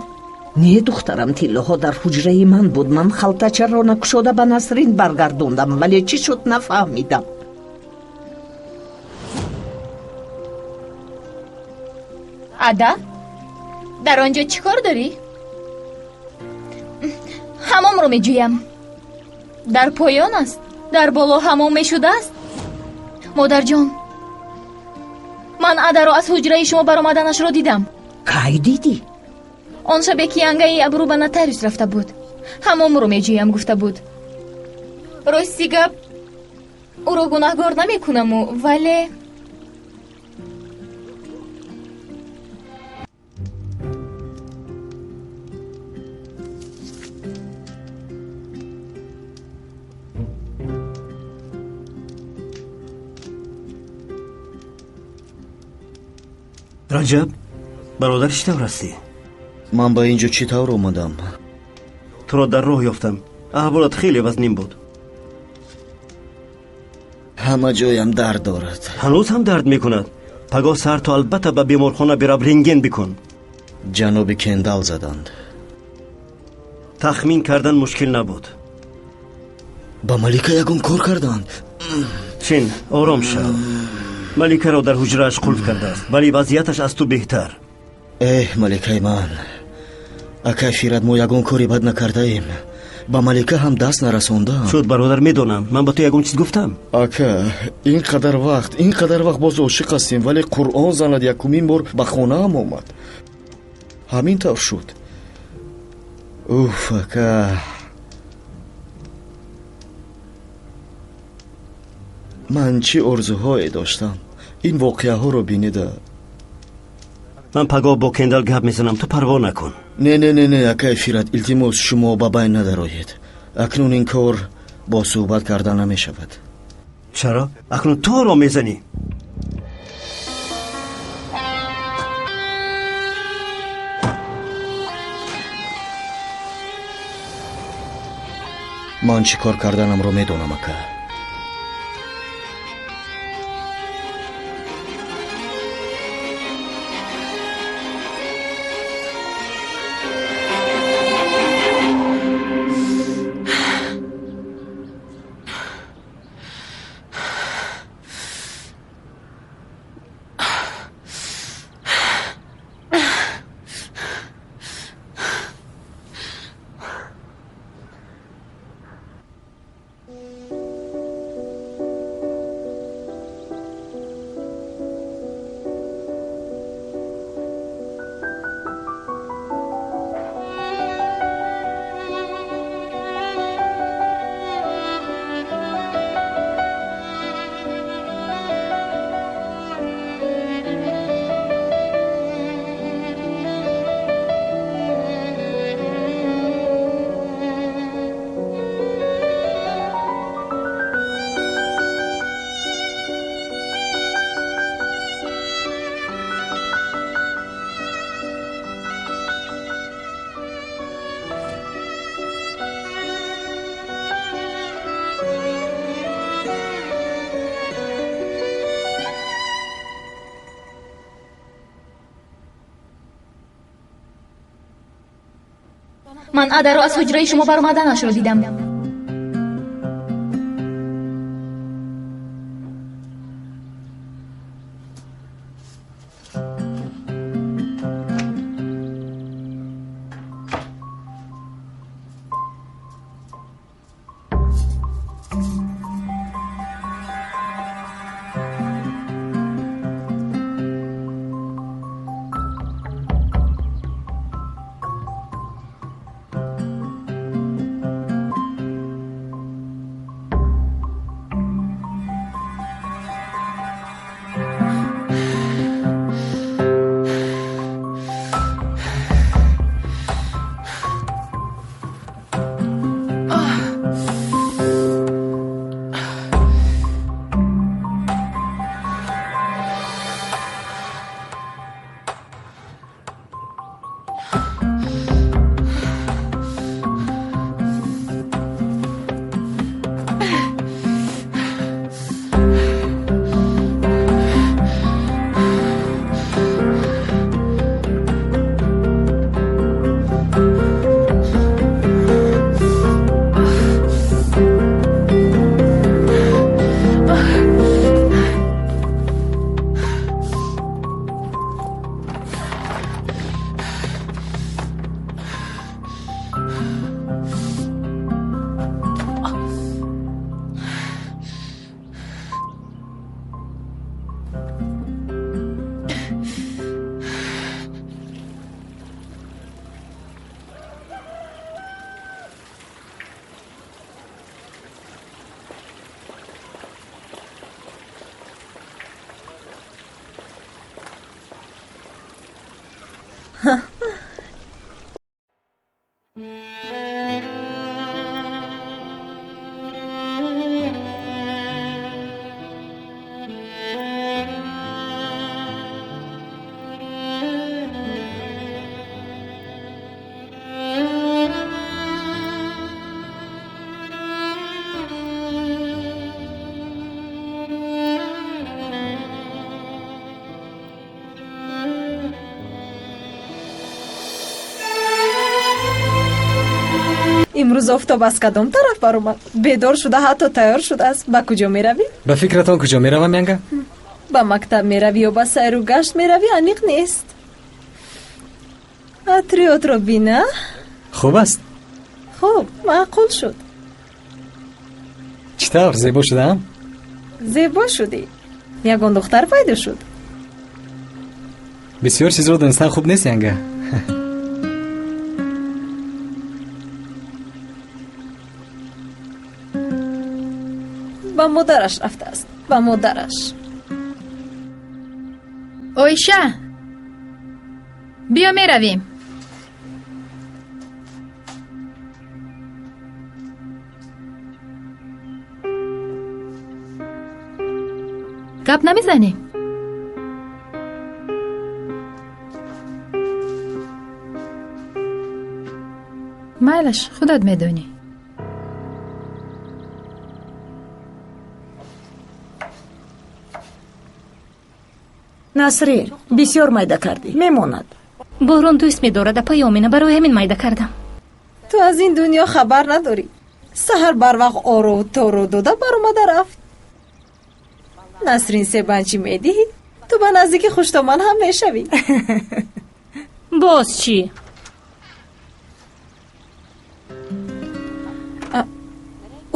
Не, духтарам, тиллоҳо дар ҳуҷраи ман буд. Ман халтачаро накушода ба Насрин баргардондам, вале чӣ шуд, нафаҳмидам. Ада, дар он ҷо чӣ кор дорӣ? Ҳамомро меҷӯям. Дар поён аст, дар боло ҳамом мешудааст. Модарҷон, ман Адаро аз ҳуҷраи шумо баромаданашро дидам. Кай дидӣ? Он шабе ки янгаи Абрӯ ба нотариус рафта буд. Ҳамомро меҷӯям гуфта буд. Рости гап, ӯро гунаҳгор намекунаму, вале Раҷаб, бародар, чӣ тавр ҳастӣ? Ман ба ин ҷо чӣ тавр омадам? Туро дар роҳ ёфтам. Аҳволат хеле вазнин буд. Ҳама ҷоям дард дорад. Ҳанӯз ҳам дард мекунад. Пагоҳ саҳар ту албатта ба беморхона бирав, рентген бикун. Ҷаноби Кендал заданд. Тахмин кардан мушкил набуд. Ба Малика ягон кор карданд? Чин, ором шав. Маликаро дар ҳуҷрааш қулф кардааст, вале вазъияташ аз ту беҳтар. Эҳ, Маликаи ман, акай Фират, мо ягон кори бад накардаем. Ба Малика ҳам даст нарасондам. Шуд, бародар, медонам. Ман ба ту ягон чиз гуфтам? Ака, ин қадар вақт, ин қадар вақт боз ошиқ ҳастем, вале Қуръон занад, якумин бор ба хонаам омад. Ҳамин тавр шуд. Уф, ака. Ман чӣ орзуҳое доштам. Ин воқеаҳоро бинида. Ман пагоҳ бо Кендал гап мезанам, ту парво накун. Не, не, не, не, акай Фират, илтимос, шумо ба байн надароед. Акнун ин кор бо суҳбат карда намешавад. Чаро? Акнун туро мезанӣ. Ман чӣ кор карданамро медонам, ака. Ман Адаро аз ҳуҷраи шумо баромаданашро дидам. Имрӯз офтоб аз кадом тараф баромад? Бедор шуда, ҳатто тайёр шудааст. Ба куҷо меравӣ? Ба фикратон куҷо меравам, янга? Ба мактаб меравӣ ё ба сайру гашт меравӣ, аниқ нест. Атриётро бина. Хуб аст? Хуб, маъқул шуд. Чӣ тавр, зебо шудаам? Зебо шудӣ. Ягон духтар пайдо шуд? Бисёр чизро донистан хуб нест, янга. Ба модараш рафтааст, ба модараш. Оиша, биё меравем. Гап намезанӣ? Майлаш, худат медонӣ. Насрин, бисёр майда кардӣ, мемонад. Борон дӯст медорад, апаи Омина, барои ҳамин майда кардам. Ту аз ин дунё хабар надорӣ. Саҳар барвақт ору тору дода баромада рафт. Насрин, себанчи медиҳӣ, ту ба наздики хуштоман ҳам мешавӣ. Боз чӣ?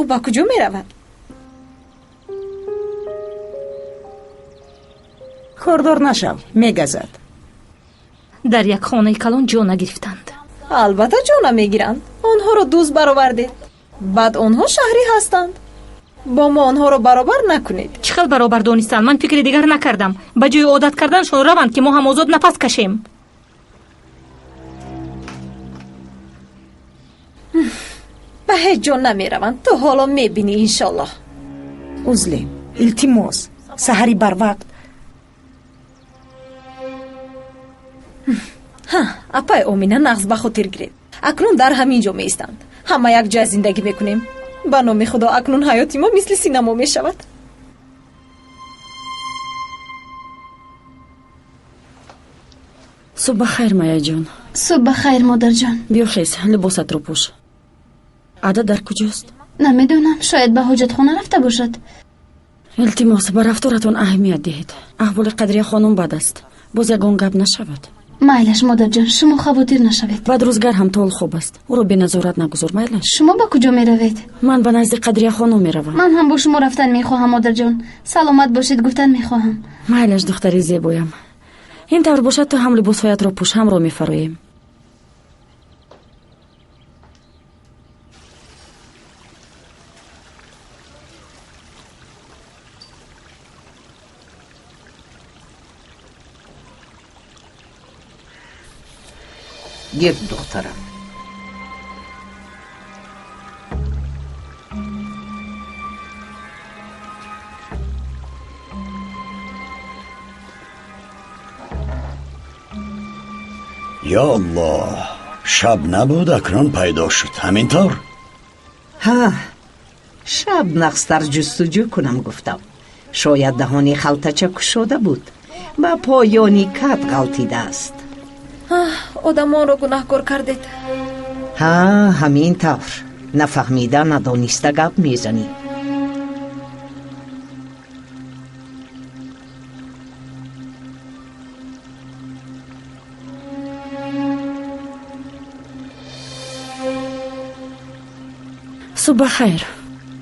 Ӯ ба куҷо меравад? Кордор нашав, мегазад. Дар як хонаи калон ҷо нагирифтанд. Албатта ҷо намегиранд. Онҳоро дӯст баровардед. Баъд онҳо шаҳрӣ ҳастанд. Бо мо онҳоро баробар накунед. Чӣ хел баробар донистанд? Ман фикри дигар накардам. Ба ҷои одат карданшон раванд, ки мо ҳам озод нафас кашем. Ба ҳеҷ ҷо намераванд. Ту ҳоло мебинӣ, иншоллоҳ. Узлем, илтимос, саҳари барвақт. Ҳа, апай Омина, нағз ба хотир гиред. Акнун дар ҳамин ҷо меистанд. Ҳама якҷоя зиндагӣ мекунем. Ба номи Худо, акнун ҳаёти мо мисли синамо мешавад. Субҳ бахайр, Майяҷон. Субҳ бахайр, модарҷон. Биё хез, либосатро пӯш. Ада дар куҷост? Намедонам, шояд ба ҳоҷатхона рафта бошад. Илтимос, ба рафторатон аҳамият диҳед. Аҳволи Қадрия хонум бад аст. Боз ягон гап нашавад. Майлаш, модарҷон, шумо хавотир нашавед. Баъд рӯзгар ҳам тол хоб аст. Ӯро беназорат нагузор, майлаш. Шумо ба куҷо меравед? Ман ба назди Қадрия хонум меравам. Ман ҳам бо шумо рафтан мехоҳам, модарҷон. Саломат бошед гуфтан мехоҳам. Майлаш, духтари зебоям. Ин тавр бошад, ту ҳам либосҳоятро пӯш, ҳамро мефароем. Гир, духтарам. Ё Аллоҳ, шаб набуд, акнун пайдо шуд. Ҳамин тавр? Ҳа, шаб нағзтар ҷустуҷӯ кунам гуфтам. Шояд даҳони халтача кушода буд, ба поёни кат ғалтидааст. Одамонро гунаҳкор кардед. Ҳа, ҳамин тавр. Нафаҳмида, надониста гап мезанӣ. Субҳ бахайр.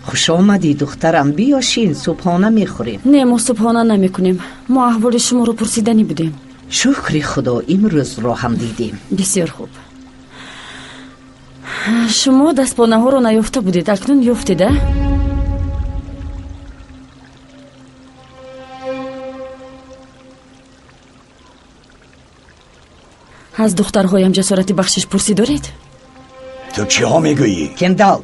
Хуш омадӣ, духтарам. Биё шин, субҳона мехӯрем. Не, мо субҳона намекунем. Мо аҳволи шуморо пурсиданӣ будем. Шукри Худо, имрӯзро ҳам дидем. Бисёр хуб. Шумо дастпонаҳоро наёфта будед, акнун ёфтед, а? Аз духтарҳоям ҷасорати бахшиш пурсӣ доред? Ту чиҳо мегӯӣ? Кендал!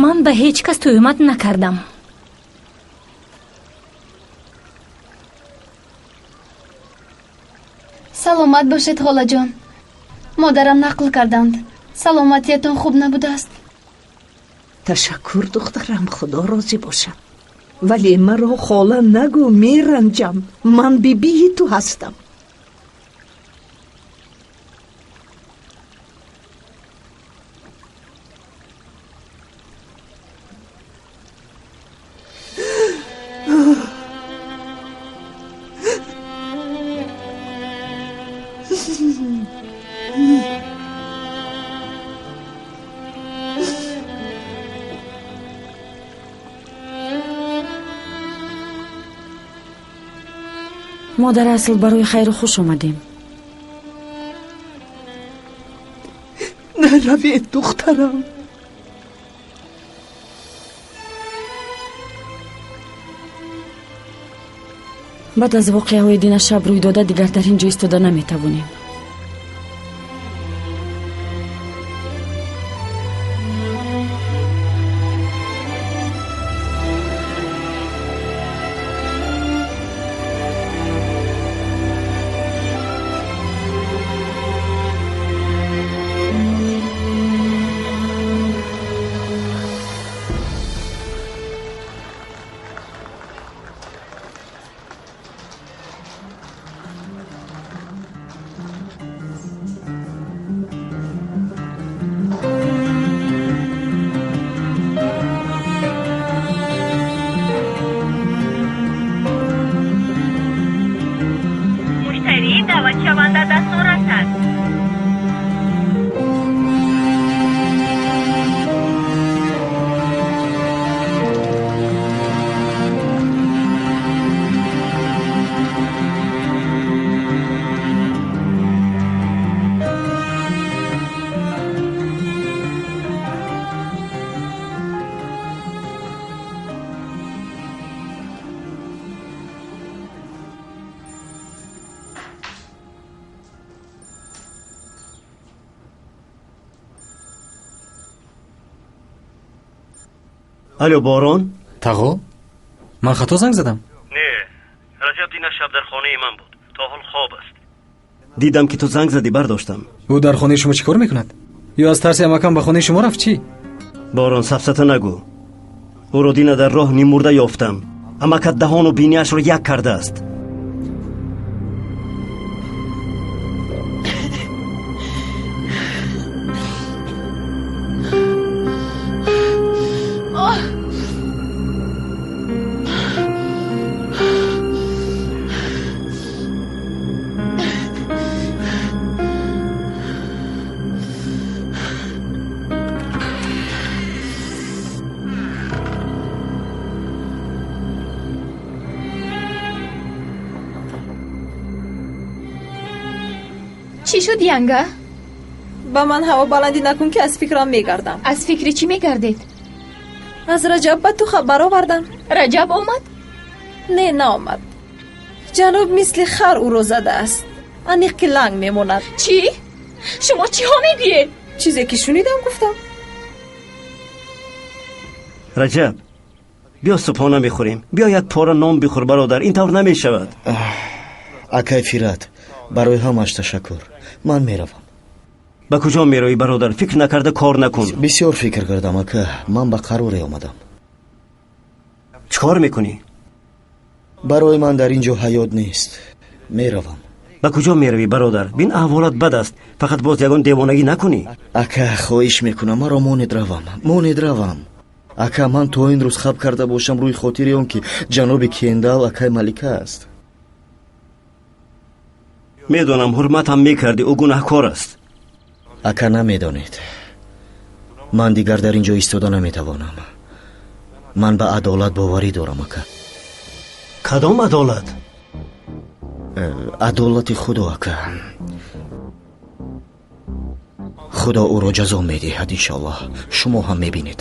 Ман ба ҳеҷ кас тӯҳмат накардам. Саломат бошед, холаҷон. Модарам нақл карданд. Саломатиятон хуб набудааст. Ташаккур, духтарам, худо розӣ бошад. Вале маро хола нагӯ, меранҷам. Ман бибии ту ҳастам. Мо дар асл барои хайру хуш омадем. Наравед, духтарам. Баъд аз воқеаҳои дина шаб рӯй дода, дигар дар ин ҷо истода наметавонем. Алло, Борон. Тағо, ман хато занг задам? Не, Раҷаб дина шаб дар хонаи ман буд, то ҳол хоб аст. Дидам, ки ту занг задӣ, бардоштам. Ӯ дар хонаи шумо чӣ кор мекунад? Ё аз тарси амакам ба хонаи шумо рафт, чӣ? Борон, сафсата нагӯ. Ӯро дина дар роҳ нимурда ёфтам. Амакат даҳону биниашро як кардааст. Чӣ шуд, янга? Ба ман ҳавобаландӣ накун, ки аз фикрам мегардам. Аз фикри чӣ мегардед? Аз Раҷаб ба ту хабар овардам. Раҷаб омад? Не, наомад. Ҷаноб мисли хар ӯро задааст. Аниқ ки ланг мемонад. Чӣ? Шумо чиҳо мегӯед? Чизе ки шунидам, гуфтам. Раҷаб, биё субҳона мехӯрем. Биё як пора нон бихӯр, бародар. Ин тавр намешавад. Акай Фират, барои ҳамаш ташаккур. Ман меравам. Ба куҷо меравӣ, бародар? Фикр накарда кор накун. Бисёр фикр кардам, ака. Ман ба қароре омадам. Чӣ кор мекунӣ? Барои ман дар ин ҷо ҳаёт нест. Меравам. Ба куҷо меравӣ, бародар? Бин, аҳволат бад аст. Фақат боз ягон девонагӣ накунӣ. Ака, хоҳиш мекунам, маро монед равам. Монед равам. Ака, ман то ин рӯз хаб карда бошам рӯи хотири он, ки ҷаноби Кендал акай Малика аст. Медонам, ҳурматам мекардӣ, ӯ гунаҳкор аст. Ака, намедонед, ман дигар дар ин ҷо истода наметавонам. Ман ба адолат боварӣ дорам, ака. Кадом адолат? Адолати Худо, ака. Худо ӯро ҷазо медиҳад, иншоаллоҳ. Шумо ҳам мебинед.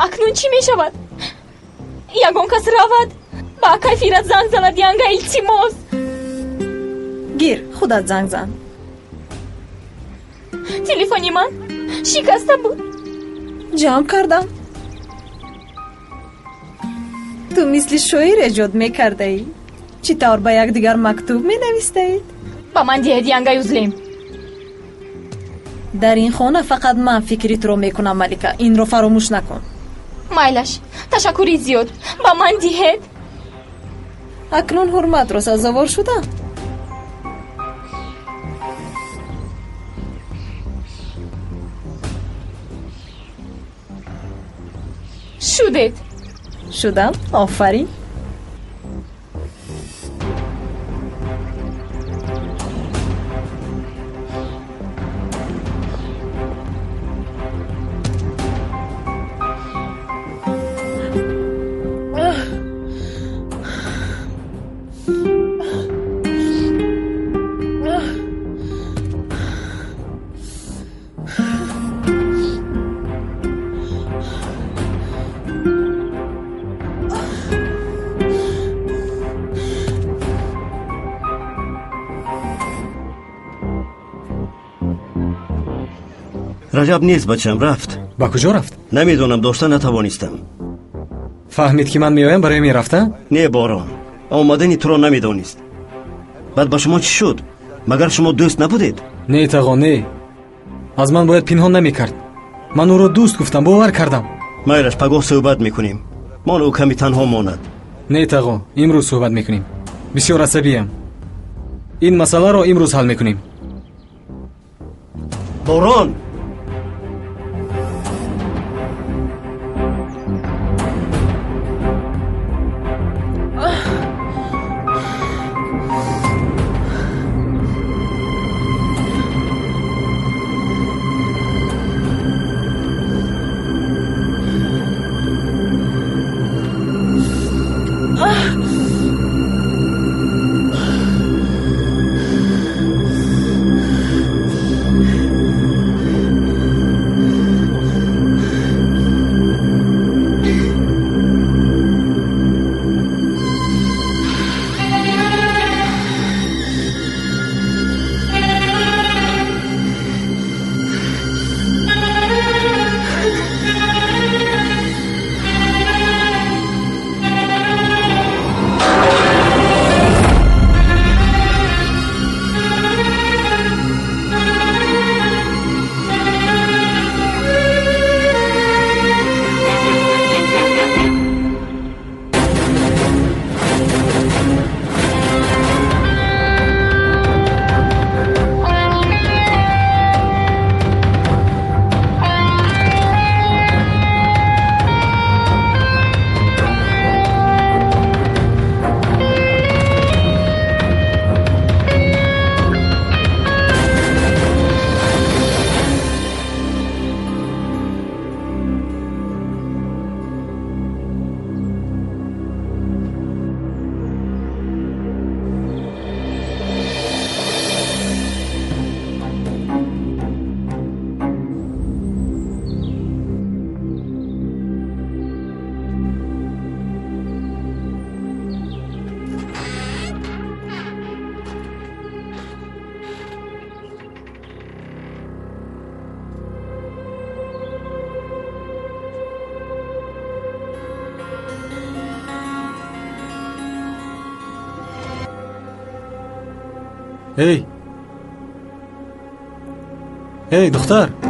Акнун чӣ мешавад? Ягон кас равад, ба акай Фират занг занад, янга, илтимос. Гир, худат занг зан. Телефони ман шикаста буд. Ҷамъ кардам. Ту мисли шоир эҷод мекардаӣ. Чӣ тавр ба якдигар мактуб менавистаед? Ба ман диҳед, янга, юзлем. Дар ин хона фақат ман фикри туро мекунам, Малика. Инро фаромӯш накун. Майлаш, ташаккури зиёд. Ба ман диҳед. Акнун ҳурматро сазовор шудам. Шудед. Шудам, офарин. Раҷаб нест, бачам, рафт. Ба куҷо рафт? Намедонам, дошта натавонистам. Фаҳмид, ки ман меоям, барои мерафта? Не, Борон, омадани туро намедонист. Баъд ба шумо чӣ шуд? Магар шумо дӯст набудед? Не, тағо, не. Аз ман бояд пинҳон намекард. Ман ӯро дӯст гуфтам, бовар кардам. Майлаш, пагоҳ суҳбат мекунем. Мон ӯ ками танҳо монад. Не, тағо, имрӯз суҳбат мекунем. Бисёр асабиям. Ин масъаларо имрӯз ҳал мекунем. Борон! Эй! Эй, духтар!